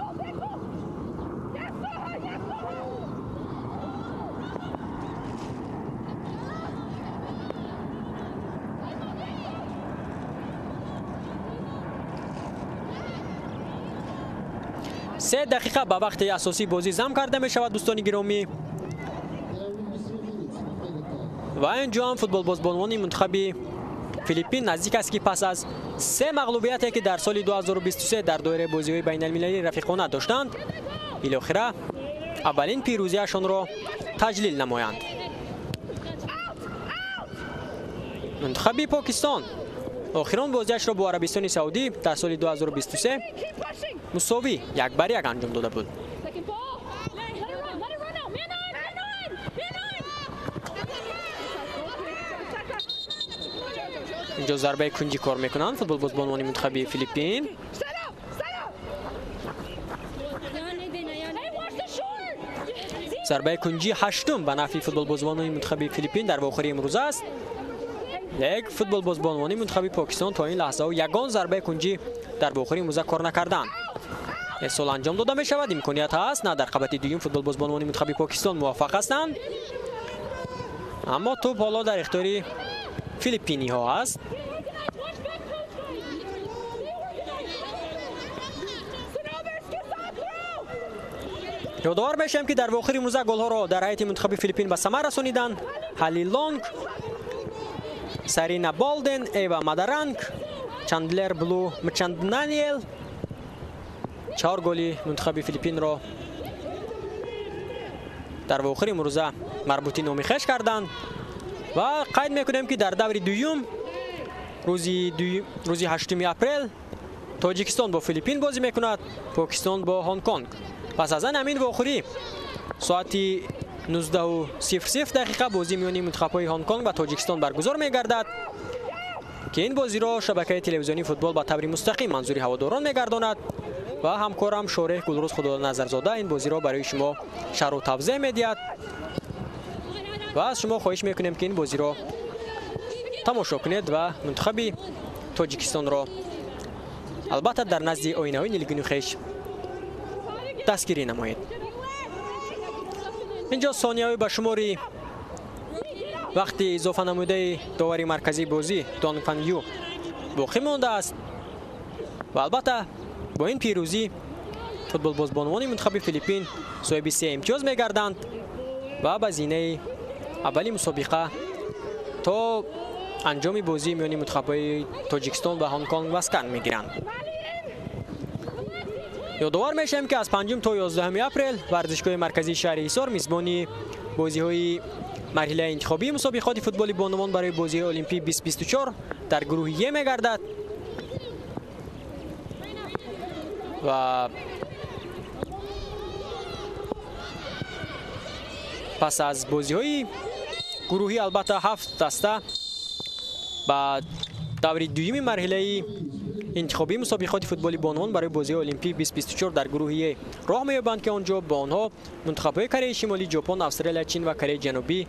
Speaker 2: 3 дақиқа ба вақти асосии бозӣ зам карда мешавад, дӯстони гиромӣ. Ва инҷо ҳам футболбозбонвони мунтахаби Филиппин наздик аст, ки пас аз 3 мағлубияте, ки дар соли 2023 дар доираи бозиҳои байналмилалии рафиқона доштанд, билохира аввалин пирӯзиашонро таҷлил намоянд. Мунтахаби Покистон охирон бозиашро бо Арабистони Саудӣ дар соли 2023 мусовӣ 1-1 анҷом дода буд. Инҷо зарбаи кунҷӣ кор мекунанд футболбозбонвони мунтахаби Филиппин. Зарбаи кунҷӣ 8-ум ба нафъи футболбозбонони мунтахаби Филиппин дар вохӯрии имрӯз аст. Лек футболбозбонвони мунтахаби Покистон то ин лаҳзаҳо ягон зарбаи кунҷӣ дар вохӯрии имрӯза кор накарданд. Ирсол анҷом дода мешавад, имконият ҳаст. На, дар қабати дуюм футболбозбонвони мунтахаби Покистон муваффақ ҳастанд, аммо тӯп ҳоло дар ихтиёри филиппиниҳо аст. Ёдовар мешавем, ки дар вохӯри имрӯза голҳоро дар ҳайати мунтахаби Филиппин ба самар расониданд Ҳали Лонг, Сарина Болден, Эва Мадаранг, Чандлер Блу Мчанднаниел. 4 голи мунтахаби Филиппинро дар вохӯри имрӯза марбути номи хеш карданд. Ва қайд мекунем, ки дар даври дуюм рӯзи 8 апрел Тоҷикистон бо Филиппин бозӣ мекунад, Покистон бо Ҳонконг. Пас аз ан ҳамин вохӯрӣ соати 19:00 дақиқа бозӣ миёни мунтахабҳои Ҳонконг ва Тоҷикистон баргузор мегардад, ки ин бозиро шабакаи телевизионии футбол ба таври мустақим манзури ҳаводорон мегардонад ва ҳамкорам Шореҳ Гулрӯз Худоназарзода ин бозиро барои шумо шарҳу тавзеҳ медиҳад. Ва аз шумо хоҳиш мекунем, ки ин бозиро тамошо кунед ва мунтахаби Тоҷикистонро албатта дар назди оинаҳои нилгуни хеш дастгирӣ намоед. Инҷо сонияҳои ба шумори вақти изофа намудаи довари марказии бозӣ Дон Фан Ю боқӣ мондааст ва албатта бо ин пирӯзӣ футболбозбонвони мунтахаби Филиппин соҳиби 3 имтиёз мегарданд ва ба зинаи аввали мусобиқа то анҷоми бозӣ миёни мунтахабҳои Тоҷикистон ва Ҳонконг маскан мегиранд. Ёдовар мешавем, ки аз 5 то 11 апрел варзишгоҳи марказии шаҳри Ҳисор мизбони бозиҳои марҳилаи интихобии мусобиқоти футболи бонувон барои бозиҳои Олимпии 2024 дар гурӯҳи Е мегардад ва пас аз бозиҳои гурӯҳӣ албатта 7 даста ба даври дуюми марҳилаи интихобии мусобиқоти футболи бонувон барои бозиҳои Олимпии 2024 дар гурӯҳи Е роҳ меёбанд, ки он ҷо бо онҳо мунтахабҳои Кореяи Шимолӣ, Ҷопон, Австралия, Чин ва Кореяи Ҷанубӣ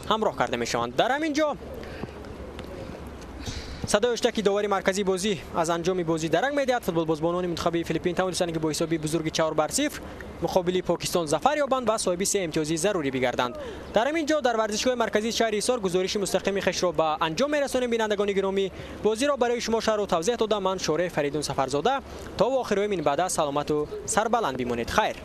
Speaker 2: ҳамроҳ карда мешаванд. Дар ҳамин ҷо садои ҳуштаки довари марказии бозӣ аз анҷоми бозӣ дарак медиҳад. Футболбозбонони мунтахаби Филиппин тавонистанд, ки бо ҳисоби бузурги 4-0 муқобили Покистон зафар ёбанд ва соҳиби 3 имтиёзи зарурӣ бигарданд. Дар ҳамин ҷо дар варзишгоҳи марказии шаҳри Ҳисор гузориши мустақими хешро ба анҷом мерасонем. Бинандагони гиромӣ, бозиро барои шумо шарҳу тавзеҳ дода ман Шореҳ Фаридун Сафарзода. То вохӯриҳои минбаъда саломату сарбаланд бимонед. Хайр.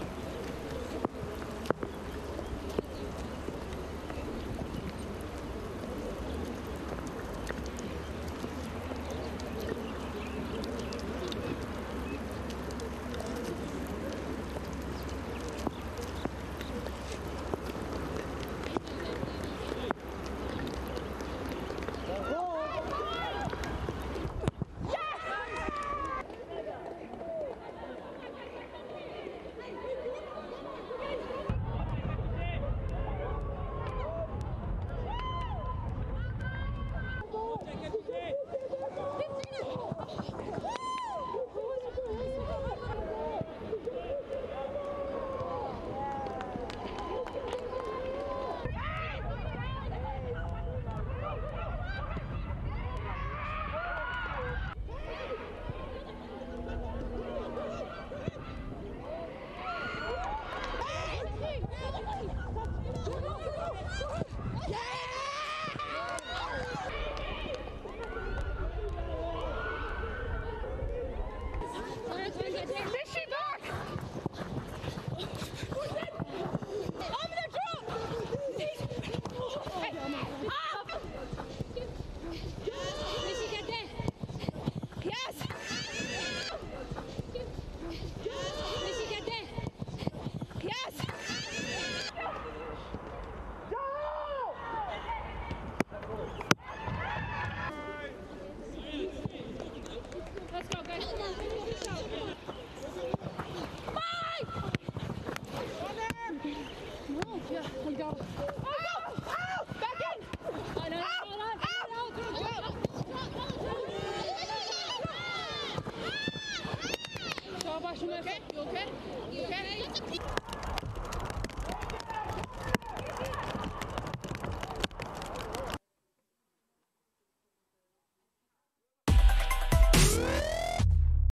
Speaker 3: This she Okay, you okay?